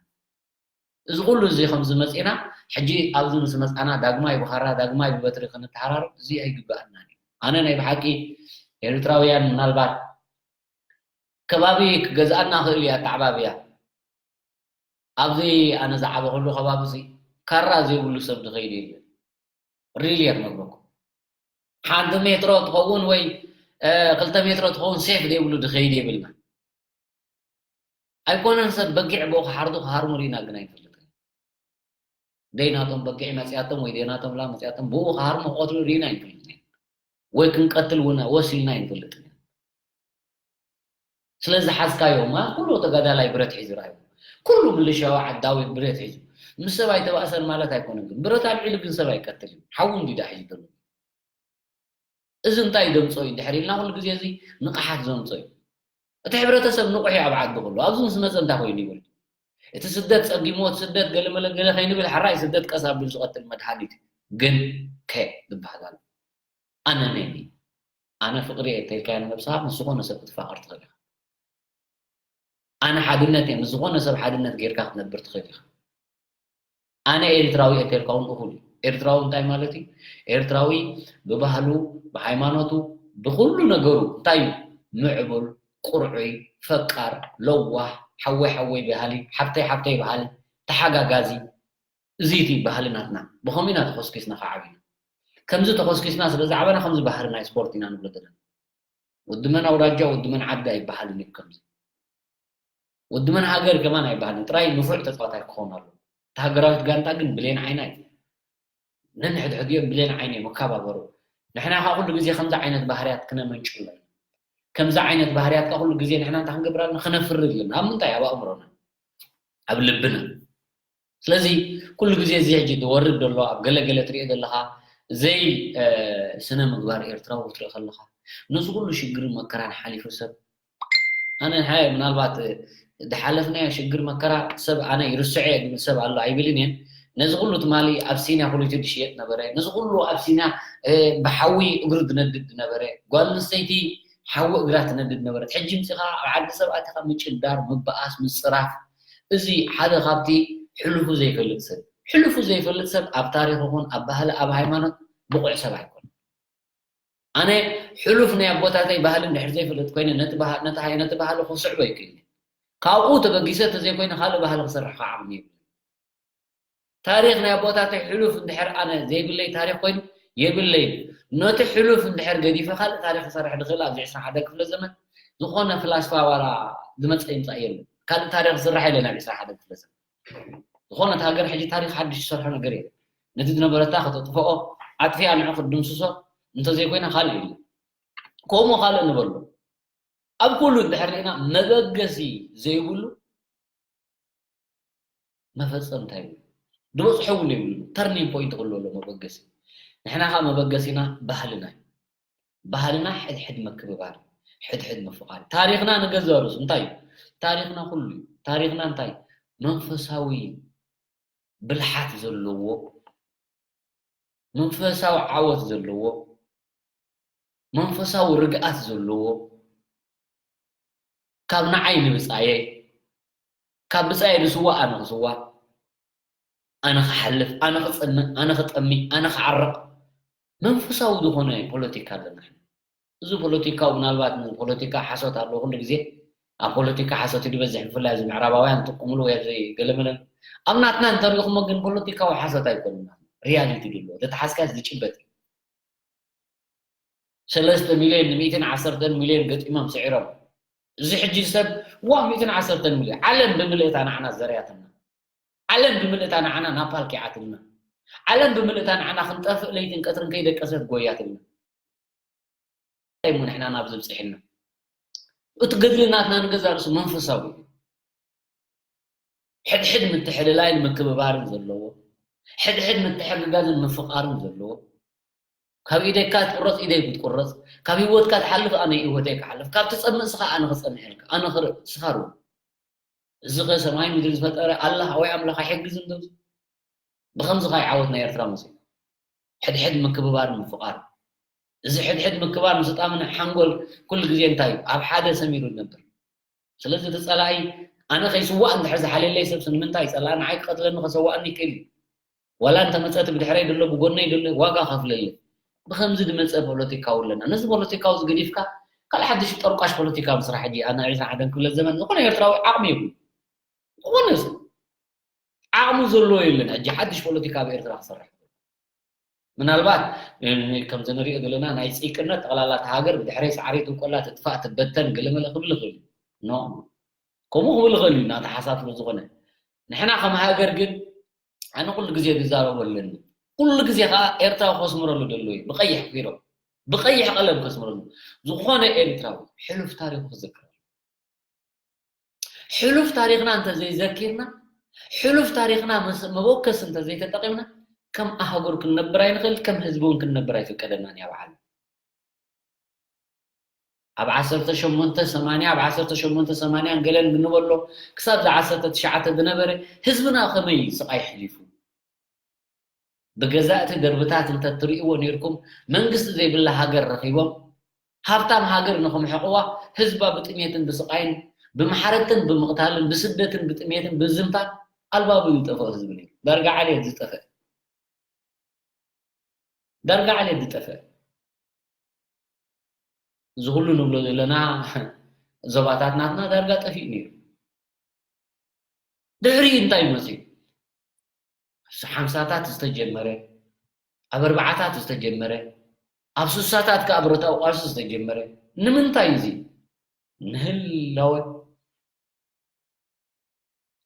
እዚ ኩሉ እዚ ከምዚ መፂና ሕጂ ኣብዚ ምስ መፃና ዳግማይ ብኻራ ዳግማይ ብበትሪ ክንተሓራርብ እዚ ኣይግበኣናን እዩ ኣነ ናይ ብሓቂ ኤርትራውያን ምናልባት ከባቢ ክገዝኣና ክእል እያ ኣተዓባብያ ኣብዚ ኣነ ዝዓበኹሉ ከባቢ እዚ ካራ ዘይብሉ ሰብ ዝኸይድ የለን ሪሊ እየ ክነግረኩም ሓንቲ ሜትሮ ትኸውን ወይ ክልተ ሜትሮ ትኸውን ሴፍ ዘይብሉ ዝኸይድ የብልና ኣይኮነን ሰብ በጊዕ ብኡ ክሓርዱ ክሃርሙ ሪና ግን ኣይንፈልጥን ደይናቶም በጊዕ መፅያቶም ወይ ደይናቶም ላ መፅያቶም ብኡ ክሃርሙ ክቐትሉ ሪና ኣይንፈልጥን ወይ ክንቀትል እውን ወሲልና ኣይንፈልጥን ስለዚ ሓዝካዮ እማ ኩሉ ተጋዳላይ ብረት ሒዙ ርኣዩ ኩሉ ምልሻዊ ዓዳዊ ብረት ሒዙ ምስ ሰብ ኣይተባእሰን ማለት ኣይኮነን ግን ብረት ኣልዒሉ ግን ሰብ ኣይቀትልን ሓዊ እንዲዳ ሒዙ ዘሎ እዚ እንታይ ደምፆ እዩ ድሕር ኢልና ኩሉ ግዜ እዚ ንቕሓት ዘምፆ እዩ እቲ ሕብረተሰብ ንቑሕ እዩ ኣብ ዓዲ ኩሉ ኣብዚ ምስ መፀ እንታይ ኮይኑ ይብል እቲ ስደት ፀጊምዎ እቲ ስደት ገለመለ ገለ ከይንብል ሓራይ ስደት ቀስ ኣቢሉ ዝቐትል መድሃኒት ግን ከ ዝበሃል ኣሎ ኣነ ነኒ ኣነ ፍቕሪ እየ እንተልካዮ ንነብስኻ ምስ ዝኾነ ሰብ ክትፋቐር ትኽእል ኢኻ ኣነ ሓድነት እየ ምስ ዝኾነ ሰብ ሓድነት ጌርካ ክትነብር ትኽእል ኢኻ ኣነ ኤርትራዊ እየ እንተልካ እውን እኹል እዩ ኤርትራዊ እንታይ ማለት እዩ ኤርትራዊ ብባህሉ ብሃይማኖቱ ብኩሉ ነገሩ እንታይ እዩ ምዕቡል ቁርዑይ ፈቃር ለዋህ ሓወይ ሓወይ በሃሊ ሓብተይ ሓብተይ በሃሊ ተሓጋጋዚ እዚ እቲ ባህሊ ናትና ብኸምኡ ኢና ተኾስኪስና ከዓ ዓቢና ከምዚ ተኾስኪስና ስለ ዝዓበና ከምዚ ባህሪ ናይ ስፖርት ኢና ንብሎ ዘለና ወዲ መን ኣውራጃ ወዲ መን ዓዲ ኣይበሃልን እዩ ከምዚ ወዲ መን ሃገር ከማን ኣይበሃልን ጥራይ ንፉዕ ተፃዋታይ ክኸውን ኣሎ እቲ ሃገራዊት ጋንታ ግን ብሌን ዓይና እዩ ነንሕድሕዲኦም ብሌን ዓይነ መከባበሩ ንሕና ከዓ ኩሉ ግዜ ከምዚ ዓይነት ባህርያት ክነመንጭ ኣለና ከምዚ ዓይነት ባህርያት ከዓ ኩሉ ግዜ ንሕና እንታይ ክንገብር ኣለና ክነፍሪ ኣለና ኣብ ምንታይ ኣብ ኣእምሮና ኣብ ልብና ስለዚ ኩሉ ግዜ እዚ ሕጂ ዝወርድ ዘሎ ኣብ ገለገለ ትሪኦ ዘለኻ ዘይ ስነ ምግባር ኤርትራዊ ክትሪኦ ከለኻ ነዚ ኩሉ ሽግርን መከራን ሓሊፉ ሰብ ኣነ ሓየ ምናልባት ዝሓለፍናዮ ሽግር መከራ ሰብ ኣነ ይርስዖ እየ ዝብል ሰብ ኣሎ ኣይብልን እየን ነዚ ኩሉ ትማሊ ኣብ ሲና ኩሊቱ ዝሽየጥ ነበረ ነዚ ኩሉ ኣብ ሲና ብሓዊ እግሩ ዝነድድ ዝነበረ ጓል ኣንስተይቲ ሓዊ እግራ ትነድድ ነበረት ሕጂ ምፂኻ ኣብ ዓዲ ሰብ ኣቲኻ ምጭዳር ምበኣስ ምፅራፍ እዚ ሓደ ካብቲ ሕሉፉ ዘይፈልጥ ሰብ ሕሉፉ ዘይፈልጥ ሰብ ኣብ ታሪክ ይኹን ኣብ ባህሊ ኣብ ሃይማኖት ብቑዕ ሰብ ኣይኮን ኣነ ሕሉፍ ናይ ኣቦታተይ ባህሊ እንድሕር ዘይፈልጥ ኮይነ ነቲ ባህሊ ክስዕቦ ይክእል ካብኡ ተበጊሰ ተዘይኮይነ ካልእ ባህሊ ክሰርሕ ከዓ ዓቕሚ የብለይ ታሪክ ናይ ኣቦታተይ ሕሉፍ እንድሕር ኣነ ዘይብለይ ታሪክ ኮይኑ የብለይ ነቲ ሕሉፍ እንድሕር ገዲፈ ካልእ ታሪክ ክሰርሕ ዝኽእል ኣብዚ ዕስራ ሓደ ክፍለ ዘመን ዝኾነ ፍላስፋ ዋላ ዝመፀ ይምፃእ የለን ካልእ ታሪክ ዝስራሕ የለን ኣብ ዕስራ ሓደ ክፍለ ዘመን ዝኾነት ሃገር ሕጂ ታሪክ ሓድሽ ዝሰርሖ ነገር የለን ነቲ ዝነበረታ ከተጥፍኦ ኣጥፊኣ ንዑ ክትድምስሶ እንተዘይኮይና ካልእ የለን ከምኡ ካልእ ንበሎ ኣብ ኩሉ እንድሕር ርኢና መበገሲ ዘይብሉ መፈፀምታ ይብሉ ዝበፅሖ እውን የብሉ ተርኒን ፖይንት ክህሉ ኣሎ መበገሲ ንሕና ከዓ መበገሲና ባህልና እዩ ባህልና ሕድሕድ ምክብባር ሕድሕድ ምፍቃር ታሪክና ንገዛእ ርእሱ እንታይ እዩ ታሪክና ኩሉ እዩ ታሪክና እንታይ መንፈሳዊ ብልሓት ዘለዎ መንፈሳዊ ዓወት ዘለዎ መንፈሳዊ ርግኣት ዘለዎ ካብ ንዓይ ንብፃየይ ካብ ብፃየ ዝስዋእ ኣነ ክስዋእ ኣነ ክሓልፍ ኣነ ክፀምእ ኣነ ክጠሚ ኣነ ክዓርቕ መንፈሳዊ ዝኾነ ፖለቲካ ኣለና እዚ ፖለቲካዊ ምናልባት ፖለቲካ ሓሶት ኣሎ ኩሉ ግዜ ኣብ ፖለቲካ ሓሶት ድበዝሕ ብፍላይ እዚ ምዕራባውያን ዝጥቀምሉ ወይ ኣብዚ ገለመለን ኣብ ናትና እንተሪእኹሞ ግን ፖለቲካዊ ሓሶት ኣይኮነን። ሪያሊቲ ድሎ ተተሓዝካ ዝጭበጥ እዩ። ሰለስተ ሚልዮን ንሚእትን ዓሰርተን ሚልዮን ገጢሞም ስዒሮም። እዚ ሕጂ ሰብ ዋ ሚእትን ዓሰርተን ሚልዮን ዓለም ብምልእታ ንዓና ዘርያትና። ዓለም ብምልእታ ንዓና ናፓል ኪዓትልና። ዓለም ብምልእታ ንዓና ክንጠፍእ ለይትን ቀትርን ከይደቀሰት ጎያትልና። እንታይ እሞ ንሕና ናብ ዝብፅሕና? እቲ ገድሊ ናትና ንገዛ ርእሱ መንፈሳዊ እዩ። ሕድሕድ ምትሕልላይን ምክብባርን ዘለዎ፣ ሕድሕድ ምትሕግጋዝን ምፍቓርን ዘለዎ፣ ካብ ኢደካ ትቁረፅ ኢደይ ክትቁረፅ፣ ካብ ህይወትካ ትሓልፍ ኣነ ህይወተይ ክሓልፍ፣ ካብ ትፀምእ ንስኻ ኣነ ክፀምእ ኢልካ ኣነ ክርኢ ንስኻ ርኡ። እዚ ኸ ሰማይ ምድሪ ዝፈጠረ ኣላህ ወይ ኣምላኽ ኣይሕግዝን ዶ? ብኸምዚ ኸ ዓወት ናይ ኤርትራ መፂኡ? ሕድሕድ ምክብባር ምፍቓር። እዚ ሕድሕድ ምክባር ምስጣምን ሓንጎል ኩሉ ግዜ እንታይ እዩ? ኣብ ሓደ ሰሚሩ ዝነብር። ስለዚ እቲ ጸላኢ ኣነ ከይስዋእ እንድሕር ዝሓለለይ ሰብሲ ንምንታይ ጸላኢ ንዓይ ክቐትለኒ ከሰዋእኒ ይክእል እዩ። ዋላ እንተመጸ እቲ ብድሕረይ ዘሎ ብጎነይ ዘሎ ዋጋ ከፍለለይ። ብኸምዚ ዝመጸ ፖለቲካ ውለና። ነዚ ፖለቲካዊ ዝገዲፍካ ካልእ ሓድሽ ጠርቋሽ ፖለቲካ ምስራሕ ሕጂ ኣነ ዕስራን ሓደን ክፍለ ዘመን ዝኾነ ኤርትራዊ ዓቕሚ የብሉ። ዝኾነ ሰብ ዓቕሚ ዘለዎ የለን። ሕጂ ሓድሽ ፖለቲካ ኣብ ኤርትራ ክሰርሕ ምናልባት ከምዚ ንሪኦ ዘለና ናይ ፂቅነት ጠቕላላ እታ ሃገር ብድሕረይ ሳዕሪ ትብቆላ ትጥፋእ ትበተን ገለመለ ክብል ይኽእል እዩ። ኖ ከምኡ ክብል ይኽእል እዩ እናተሓሳብ ስለ ዝኾነ ንሕና ከም ሃገር ግን ኣነ ኩሉ ግዜ ዝዛረቦ ኣለኒ። ኩሉ ግዜ ከዓ ኤርትራዊ ከስምረሉ ደሎ እዩ። ብቐይሕ ፊሮ ብቐይሕ ቀለም ከስምረሉ ዝኾነ ኤርትራዊ ሕሉፍ ታሪኹ ክዝክር ሕሉፍ ታሪኽና እንተዘይዘኪርና፣ ሕሉፍ ታሪኽና መስ- መበከሲ እንተዘይተጠቒምና፣ ከም ኣህጉር ክንነብር ኣይንኽእል፣ ከም ህዝቢ እውን ክንነብር ኣይፍቀደናን እያ በዓል። ኣብ ዓሰርተ ሸሞንተ ሰማንያ ኣብ ዓሰርተ ሸሞንተ ሰማንያን ገለን ግንበሎ ክሳብ ዛ ዓሰርተ ትሽዓተ ዝነበረ ህዝብና ከመይ እዩ ስቓይ ሕሊፉ? ብገዛእቲ ደርብታት እንተትርእይዎ ኔርኩም መንግስቲ ዘይብላ ሃገር ረኺቦም ሃብታም ሃገር ንኽምሕቕዋ ህዝባ ብጥሜትን ብስቓይን ብማሕረድትን ብምቕታልን ብስደትን ብጥሜትን ብዝምታ ኣልባቡ ዝጠፍኦ ህዝቢ ነይሩ። ዳርጋ ዓሌት ዝጠፍአ ዳርጋ ዓሌት ዝጠፍአ እዚ ኩሉ ንብሎ ዘለና ዞባታት ናትና ዳርጋ ጠፊኡ ነይሩ። ድሕሪ እንታይ መፅዩ? ሓምሳታት ዝተጀመረ ኣብ ኣርባዓታት ዝተጀመረ ኣብ ስሳታት ከዓ ብረታዊ ቃልሲ ዝተጀመረ ንምንታይ እዚ ንህላወ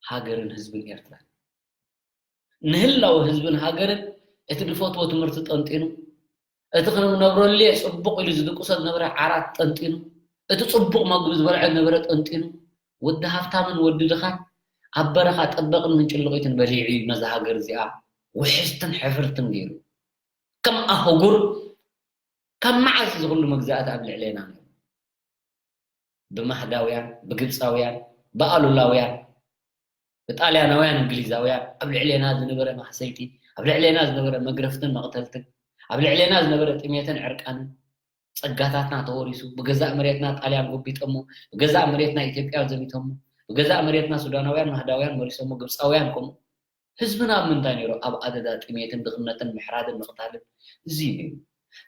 ሃገርን ህዝብን ኤርትራ ንህላወ ህዝብን ሃገርን እቲ ዝፈትዎ ትምህርቲ ጠንጢኑ እቲ ክንነብረሉ ፅቡቕ ኢሉ ዝድቅሶ ዝነበረ ዓራት ጠንጢኑ እቲ ፅቡቕ መግቢ ዝበልዖ ዝነበረ ጠንጢኑ ወዲ ሃፍታምን ወዲ ድኻን ኣብ በረኻ ጠበቕን ምንጭልቒትን በሊዑ እዩ ነዛ ሃገር እዚኣ ውሕስትን ሕፍርትን ገይሩ። ከም ኣህጉር ካብ መዓስ እዚ ኩሉ መግዛእቲ ኣብ ልዕሌና ነይሩ? ብማህዳውያን፣ ብግብፃውያን፣ ብኣሉላውያን፣ ብጣልያናውያን፣ እንግሊዛውያን ኣብ ልዕሌና ዝነበረ ማህሰይቲ፣ ኣብ ልዕሌና ዝነበረ መግረፍትን መቕተልትን፣ ኣብ ልዕሌና ዝነበረ ጥሜትን ዕርቃንን፣ ጸጋታትና ተወሪሱ፣ ብገዛእ መሬትና ጣልያን ጎቢጠሞ፣ ብገዛእ መሬትና ኢትዮጵያ ዘሚተሞ፣ ብገዛእ መሬትና ሱዳናውያን ማህዳውያን ወሪሶሞ፣ ግብፃውያን ከምኡ። ህዝብና ኣብ ምንታይ ነይሩ? ኣብ ኣደዳ ጥሜትን ድኽነትን ምሕራድን ምቕታልን እዚ እዩ ነይሩ።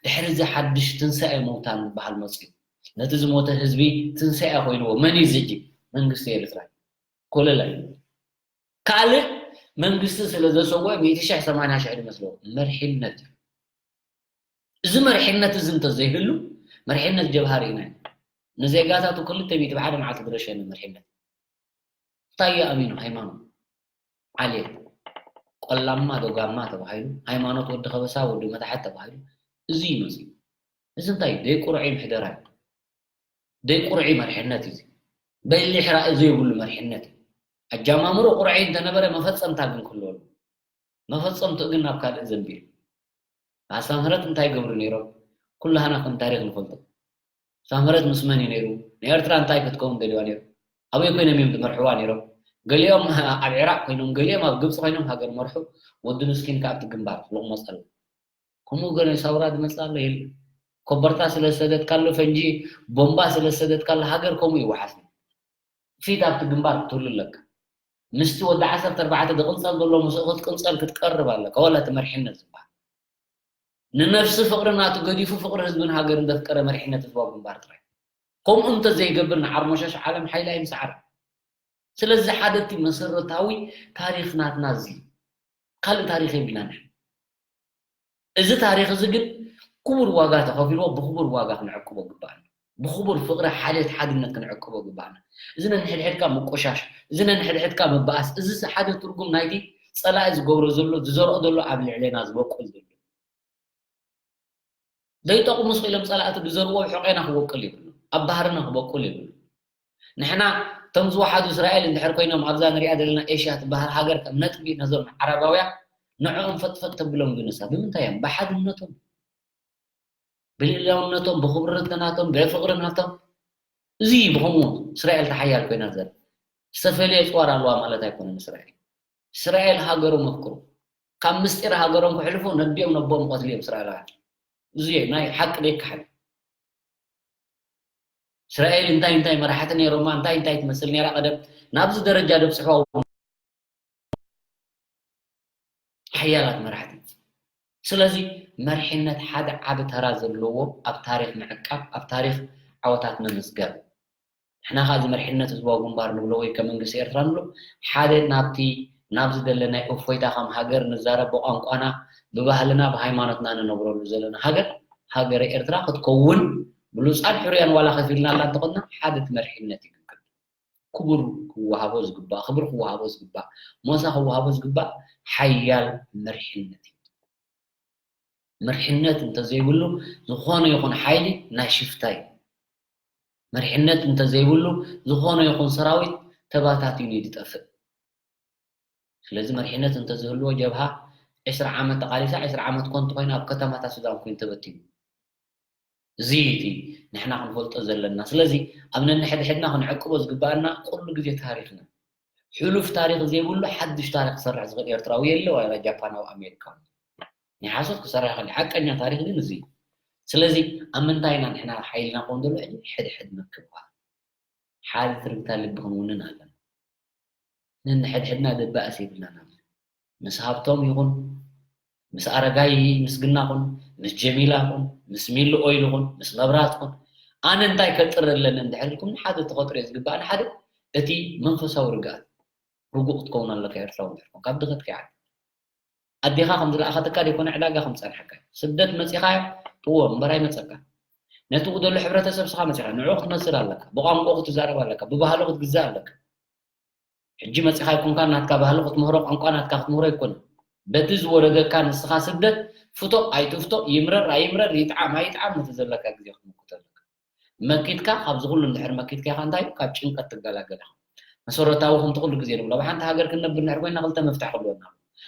ድሕሪ እዚ ሓድሽ ትንሳኤ ምውታን ዝበሃል መፂኡ። ነቲ ዝሞተ ህዝቢ ትንሳኤ ኮይንዎ። መን እዩ እዚ ሕጂ? መንግስቲ ኤርትራ እዩ። ኮለል ኣይበል። ካልእ መንግስቲ ስለ ዘሰወ ሚእቲ ሽሕ ሰማንያ ሽሕ ዝመስሎ መርሒነት እዩ። እዚ መርሒነት እዚ እንተዘይህሉ መርሒነት ጀብሃ ርኢና ኢና። ንዜጋታቱ ክልተ ሚእቲ ብሓደ መዓልቲ ዝረሸነ መርሒነት። እንታይ እዩ ኣሚኑ ሃይማኖት? ዓሌት ቆላማ ዶ ጋማ ተባሂሉ፣ ሃይማኖት ወዲ ከበሳ ወዲ መታሕት ተባሂሉ፣ እዚ እዩ መፂኡ። እዚ እንታይ እዩ? ደይ ቁርዒ ምሕደራ እዩ። ደይ ቁርዒ መርሕነት እዩ። በሊሕ ራኢ ዘይብሉ መርሕነት እዩ። ኣጃማምሮ ቁርዒ እንተነበረ መፈፀምታ ግን ክህልወሉ። መፈፀምትኡ ግን ናብ ካልእ ዘንቢሉ። ኣስላም ህረት እንታይ ይገብሩ ነይሮም? ኩላህና ከም ታሪክ ንፈልጦ። ኣስላም ህረት ምስ መን እዩ ነይሩ? ንኤርትራ እንታይ ክትከውን ደልዋ ነይሩ? ኣበይ ኮይኖም እዮም ዝመርሕዋ ነይሮም? ገሊኦም ኣብ ዒራቅ ኮይኖም፣ ገሊኦም ኣብ ግብፂ ኮይኖም ሃገር መርሑ፣ ወዲ ምስኪን ከኣ ኣብቲ ግንባር ልቕመፀሉ። ከምኡ ገለ ሳውራ ዝመፅእ ኣሎ የለ። ኮበርታ ስለ ዝሰደድካሉ፣ ፈንጂ ቦምባ ስለ ዝሰደድካሉ ሃገር ከምኡ ይወሓስ። ፊት ኣብቲ ግንባር ክትህሉ ኣለካ። ምስቲ ወዲ ዓሰርተ ኣርባዕተ ዝቕንፀል ዘሎ ምስኡ ክትቅንፀል ክትቀርብ ኣለካ። ዋላ እቲ መርሕነት ዝበሃል ንነፍሲ ፍቕሪ ናቱ ገዲፉ ፍቕሪ ህዝብን ሃገርን ዘፍቀረ መሪሕነት ህዝባዊ ግንባር ጥራይ። ከምኡ እንተዘይገብር ንዓርሞሸሽ ዓለም ሓይሊ ኣይምስዓርን። ስለዚ ሓደ እቲ መሰረታዊ ታሪኽ ናትና እዚ እዩ። ካልእ ታሪኽ የብልናን። እዚ ታሪኽ እዚ ግን ክቡር ዋጋ ተኸፊልዎ ብክቡር ዋጋ ክንዕቅቦ ግባኣና። ብክቡር ፍቕሪ ሓልዮት ሓድነት ክንዕቅቦ ግባኣና። እዚ ነንሕድሕድካ ምቁሻሽ፣ እዚ ነንሕድሕድካ ምባኣስ፣ እዚ ሓደ ትርጉም ናይቲ ጸላኢ ዝገብሮ ዘሎ ዝዘርኦ ዘሎ ኣብ ልዕሌና ዝበቁል ዘሎ ዘይጠቕሙ ስቕ ኢሎም ጸላእቲ ዝዘርዎ ኣብ ሕቖና ክበቁል ይብሉ፣ ኣብ ባህርና ክበቁል ይብሉ። ንሕና እቶም ዝወሓዱ እስራኤል እንድሕር ኮይኖም ኣብዛ ንሪኣ ዘለና ኤሽያ ትበሃል ሃገር ከም ነጥቢ ነዞም ዓረባውያን ንዕኦም ፈጥፈጥ ተብሎም ግን ንሳ ብምንታይ እዮም? ብሓድነቶም፣ ብልእላውነቶም፣ ብኽብርነቶም፣ ብፍቕርነቶም። እዚ እዩ ብኸምኡ እስራኤል ተሓያል ኮይና ዘላ። ዝተፈለየ ጽዋር ኣለዋ ማለት ኣይኮነን እስራኤል። እስራኤል ሃገሮም ኣፍቅሩ። ካብ ምስጢር ሃገሮም ክሕልፉ ነዲኦም ነቦም ቀትልዮም እስራኤላውያን። እዚ ናይ ሓቂ ደይከሓድ። እስራኤል እንታይ እንታይ መራሕቲ ነይሮማ እንታይ እንታይ ትመስል ነይራ ቀደም ናብዚ ደረጃ ደብፅሕዋ ሓያላት መራሕቲ። ስለዚ መርሒነት ሓደ ዓቢ ተራ ዘለዎ ኣብ ታሪኽ ምዕቃብ ኣብ ታሪኽ ዓወታት ምምዝገብ። ንሕና ከኣ እዚ መርሒነት ህዝባዊ ግንባር ንብሎ ወይ ከ መንግስቲ ኤርትራ ንብሎ ሓደ ናብቲ ናብዚ ደለናይ እፎይታ ከም ሃገር ንዛረብ ብቋንቋና ብባህልና ብሃይማኖትና ንነብረሉ ዘለና ሃገር ሃገረ ኤርትራ ክትከውን ብሉጻን ሕሩያን ዋላ ከፊልናላ እንተኾንና ሓደ እቲ መርሒነት ይግግል። ክቡር ክወሃቦ ዝግባእ ክብሪ ክወሃቦ ዝግባእ ሞሳ ክወሃቦ ዝግባእ ሓያል መርሒነት እዩ። መርሕነት እንተዘይብሉ ዝኾነ ይኹን ሓይሊ ናይ ሽፍታ እዩ። መርሕነት እንተዘይብሉ ዝኾነ ይኹን ሰራዊት ተባታቲኑ እዩ ዝጠፍእ። ስለዚ መርሕነት እንተዝህልዎ ጀብሃ ዕስራ ዓመት ተቓሊሳ ዕስራ ዓመት ኮንት ኮይና ኣብ ከተማታት ሱዳን ኮይኑ ተበቲኑ። እዚ እቲ ንሕና ክንፈልጦ ዘለና። ስለዚ ኣብ ነንሕድሕድና ክንዕቅቦ ዝግባኣና ኩሉ ግዜ ታሪኽና። ሕሉፍ ታሪኽ ዘይብሉ ሓድሽ ታሪኽ ክሰርሕ ዝኽእል ኤርትራዊ የለ ዋላ ጃፓናዊ ኣሜሪካዊ። ናይ ሓሶት ክሰርሕ ይኽእል ሓቀኛ ታሪኽ ግን እዚ እዩ። ስለዚ ኣብ ምንታይ ኢና ንሕና ሓይልና ክኾን ዘሎ ሕጂ ሕድሕድ ምክብባር ሓደ ትርግታ ልቢ ክንውንን ኣለና። ነንሕድሕድና ደባእስ የብልናን ኣብዚ ምስ ሃብቶም ይኹን ምስ ኣረጋይ ምስግና ኹን ምስ ጀሚላ ኹን ምስ ሚሊ ኦይል ኹን ምስ መብራት ኹን ኣነ እንታይ ከጥር ኣለኒ እንድሕር ኢልኩም ንሓደ ተኸጥሮ ዝግባእ ንሓደ እቲ መንፈሳዊ ርግኣት ርጉእ ክትከውን ኣለካ ኤርትራዊ እንድሕር ኮንካ ኣብ ድኸት ከይዓል ኣዴኻ ከም ዝለኣኸተካ ደይኮነ ዕዳጋ ከም ዝጸንሐካ እዩ ስደት መጺኻዮ እዎ እምበር ኣይመጸካ ነቲ ዘሎ ሕብረተሰብ ስኻ መጺኻ ንዕኡ ክትመስል ኣለካ ብቋንቋ ክትዛረብ ኣለካ ብባህሉ ክትግዛእ ኣለካ ሕጂ መጺኻ ኣይኮንካ ናትካ ባህሊ ክትምህሮ ቋንቋ ናትካ ክትምህሮ ኣይኮነ በቲ ዝወረደካ ንስኻ ስደት ፍቶ ኣይትፍቶ ይምረር ኣይምረር ይጥዓም ኣይጥዓም ነቲ ዘለካ ግዜ ክትምክቶ ኣለካ መኪትካ ካብዚ ኩሉ እንድሕር መኪትካ ኢኻ እንታይ ካብ ጭንቀት ትገላገል ኢኻ መሰረታዊ ከምቲ ኩሉ ግዜ ንብሎ ኣብ ሓንቲ ሃገር ክንነብር እንድሕር ኮይና ክልተ መፍትሒ ክህልወና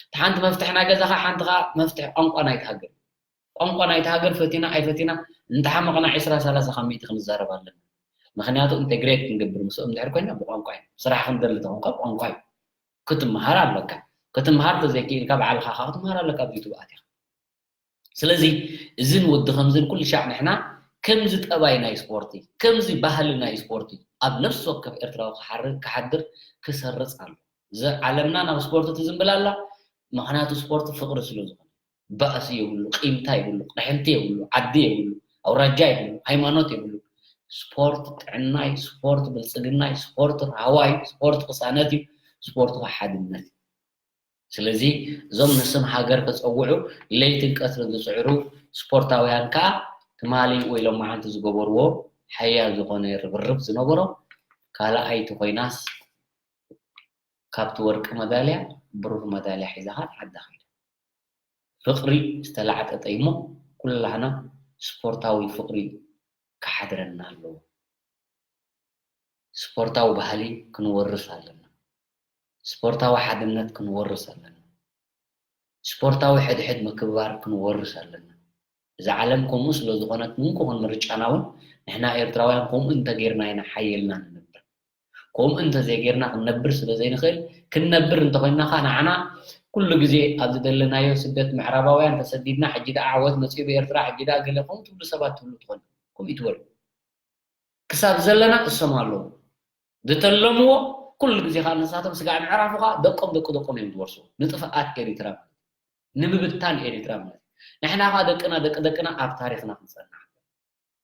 እቲ ሓንቲ መፍትሒ ናይ ገዛኻ ሓንቲ ኸዓ መፍትሒ ቋንቋ ናይቲ ሃገር ቋንቋ ናይቲ ሃገር ፈቲና ኣይፈቲና እንተሓመቕና ዕስራ ሰላሳ ካብ ሚእቲ ክንዛረብ ኣለና ምኽንያቱ ኢንተግሬት ክንገብር ምስኦም እንድሕር ኮይና ብቋንቋ እዩ ስራሕ ክንደሊ ተኾንካ ብቋንቋ እዩ ክትምሃር ኣለካ ክትምሃር ተዘይክኢልካ ባዕልኻ ካ ክትምሃር ኣለካ ኣብዚ ዩቱብ ኣቲኻ ስለዚ እዝን ወዲ ከምዝን ኩሉ ሻዕ ንሕና ከምዚ ጠባይ ናይ ስፖርቲ ከምዚ ባህሊ ናይ ስፖርቲ ኣብ ነፍሲ ወከፍ ኤርትራዊ ክሓድር ክሰርፅ ኣሎ እዚ ዓለምና ናብ ስፖርቲ ትዝንብል ኣላ ምኽንያቱ ስፖርት ፍቕሪ ስለ ዝኾነ ባእሲ የብሉ፣ ቂምታ የብሉ፣ ቅርሕንቲ የብሉ፣ ዓዲ የብሉ፣ ኣውራጃ የብሉ፣ ሃይማኖት የብሉ። ስፖርት ጥዕናይ፣ ስፖርት ብልፅግናይ፣ ስፖርት ራህዋይ፣ ስፖርት ቅሳነት እዩ፣ ስፖርት ሓድነት እዩ። ስለዚ እዞም ንስም ሃገር ከፀውዑ ለይትን ቀትርን ዝፅዕሩ ስፖርታውያን ከዓ ትማሊ ወይ ሎማዓንቲ ዝገበርዎ ሓያል ዝኾነ ርብርብ ዝነበሮ ካልኣይቲ ኮይናስ ካብቲ ወርቂ መዳልያ ብሩር መዳልያ ሒዛ ከዓ ዓዳ ከይዳ። ፍቕሪ ዝተላዕጠጠ እዩሞ ኩላህና ስፖርታዊ ፍቕሪ ክሓድረና ኣለዎ። ስፖርታዊ ባህሊ ክንወርስ ኣለና። ስፖርታዊ ሓድነት ክንወርስ ኣለና። ስፖርታዊ ሕድሕድ ምክብባር ክንወርስ ኣለና። እዛ ዓለም ከምኡ ስለ ዝኾነት ምንኩ ክንምርጫና እውን ንሕና ኤርትራውያን ከምኡ እንተጌርና ኢና ሓየልና ንነብር። ከምኡ እንተዘይጌርና ክንነብር ስለ ዘይንኽእል ክንነብር እንተኾይንና ኸዓ ንዓና ኩሉ ግዜ ኣብ ዝደለናዮ ስደት ምዕራባውያን ተሰዲድና ሕጂ ደኣ ዓወት መፂኡ ብኤርትራ ሕጂ ደኣ ገለ ከምኡ ትብሉ ሰባት ትብሉ ትኾኑ ከምኡ ይትበሉ ክሳብ ዘለና እሶም ኣለዉ ዝተለምዎ ኩሉ ግዜ ከዓ ንሳቶም ስጋዕ ምዕራፉ ከዓ ደቆም ደቂ ደቆም እዮም ዝወርስዎ ንጥፍኣት ኤሪትራ ማለት ንምብታን ኤሪትራ ማለት ንሕና ከዓ ደቅና ደቂ ደቅና ኣብ ታሪክና ክንፀንሕ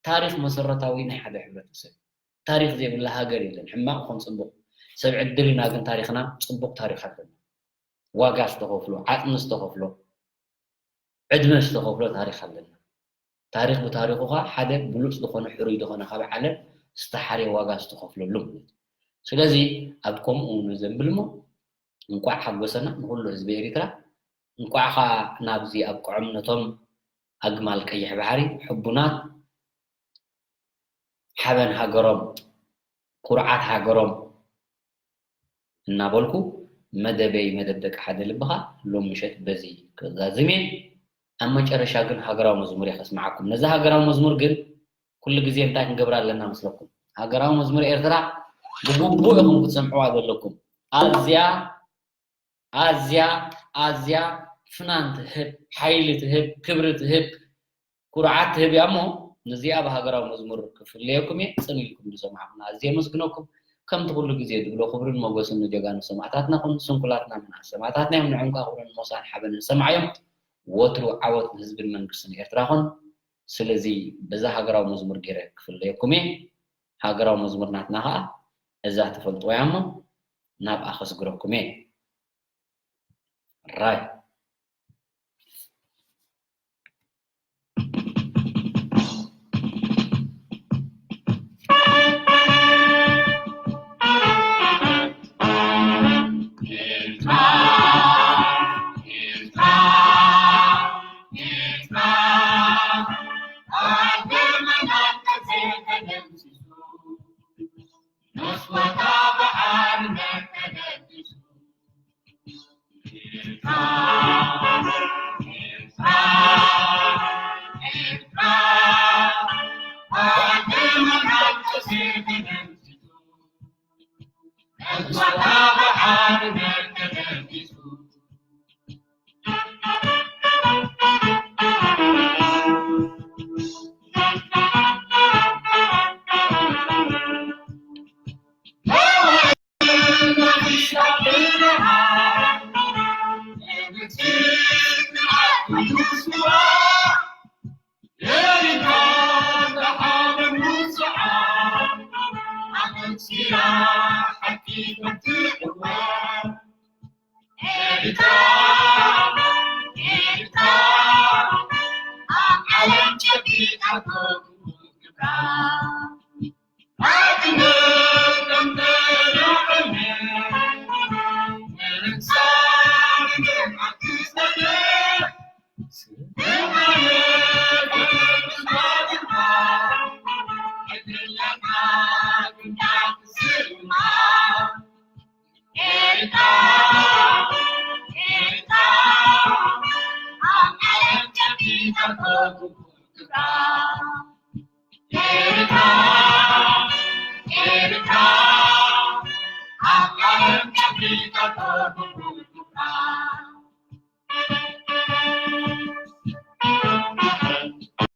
ታሪክ መሰረታዊ ናይ ሓደ ሕብረተሰብ ታሪክ ዘይብላ ሃገር የለን ሕማቅ ይኹን ፅቡቅ ሰብ ዕድል ኢና ግን ታሪኽና ጽቡቕ ታሪኽ ኣለና። ዋጋ ዝተኸፍሎ፣ ዓጽሚ ዝተኸፍሎ፣ ዕድመ ዝተኸፍሎ ታሪኽ ኣለና። ታሪኽ ብታሪኹ ኸኣ ሓደ ብሉጽ ዝኾነ ሕሩይ ዝኾነ ካብ ዓለም ዝተሓርየ ዋጋ ዝተኸፍለሉ ማለት እዩ። ስለዚ ኣብ ከምኡ ንዘንብል እሞ እንቋዕ ሓጎሰና ንኹሉ ህዝቢ ኤሪትራ፣ እንቋዕ ኸኣ ናብዚ ኣብቅዖም ነቶም ኣግማል ቀይሕ ባሕሪ ሕቡናት ሓበን ሃገሮም ኩርዓት ሃገሮም እናበልኩ መደበይ መደብ ደቂ ሓደ ልብኻ ሎም ምሸት በዚ ክዛዝም እየ። ኣብ መጨረሻ ግን ሃገራዊ መዝሙር እየ ከስምዓኩም። ነዛ ሃገራዊ መዝሙር ግን ኩሉ ግዜ እንታይ ክንገብራ ኣለና መስለኩም? ሃገራዊ መዝሙር ኤርትራ ብግቡእ ኢኹም ክትሰምዕዋ ዘለኩም። ኣዝያ ኣዝያ ኣዝያ ፍናን ትህብ፣ ሓይሊ ትህብ፣ ክብሪ ትህብ፣ ኩርዓት ትህብ እያ እሞ ነዚኣ ብሃገራዊ መዝሙር ክፍለየኩም እየ። ጽን ኢልኩም ዝሰማዕኩና ኣዝየ የመስግነኩም። ከምቲ ኩሉ ግዜ ዝብሎ ክብርን ሞገስን ንጀጋኑ ሰማእታትና ኩን። ስንኩላትና ምንኣስ ሰማእታትና እዮም። ንዕንቋ ክብርን ሞሳን ሓበንን ሰማዕዮም። ወትሩ ዓወት ንህዝብን መንግስትን ኤርትራ ኩን። ስለዚ በዛ ሃገራዊ መዝሙር ገይረ ክፍለየኩም እየ። ሃገራዊ መዝሙር ናትና ኸኣ እዛ ትፈልጥዋ እያ እሞ ናብኣ ከስግረኩም እየ። ራይ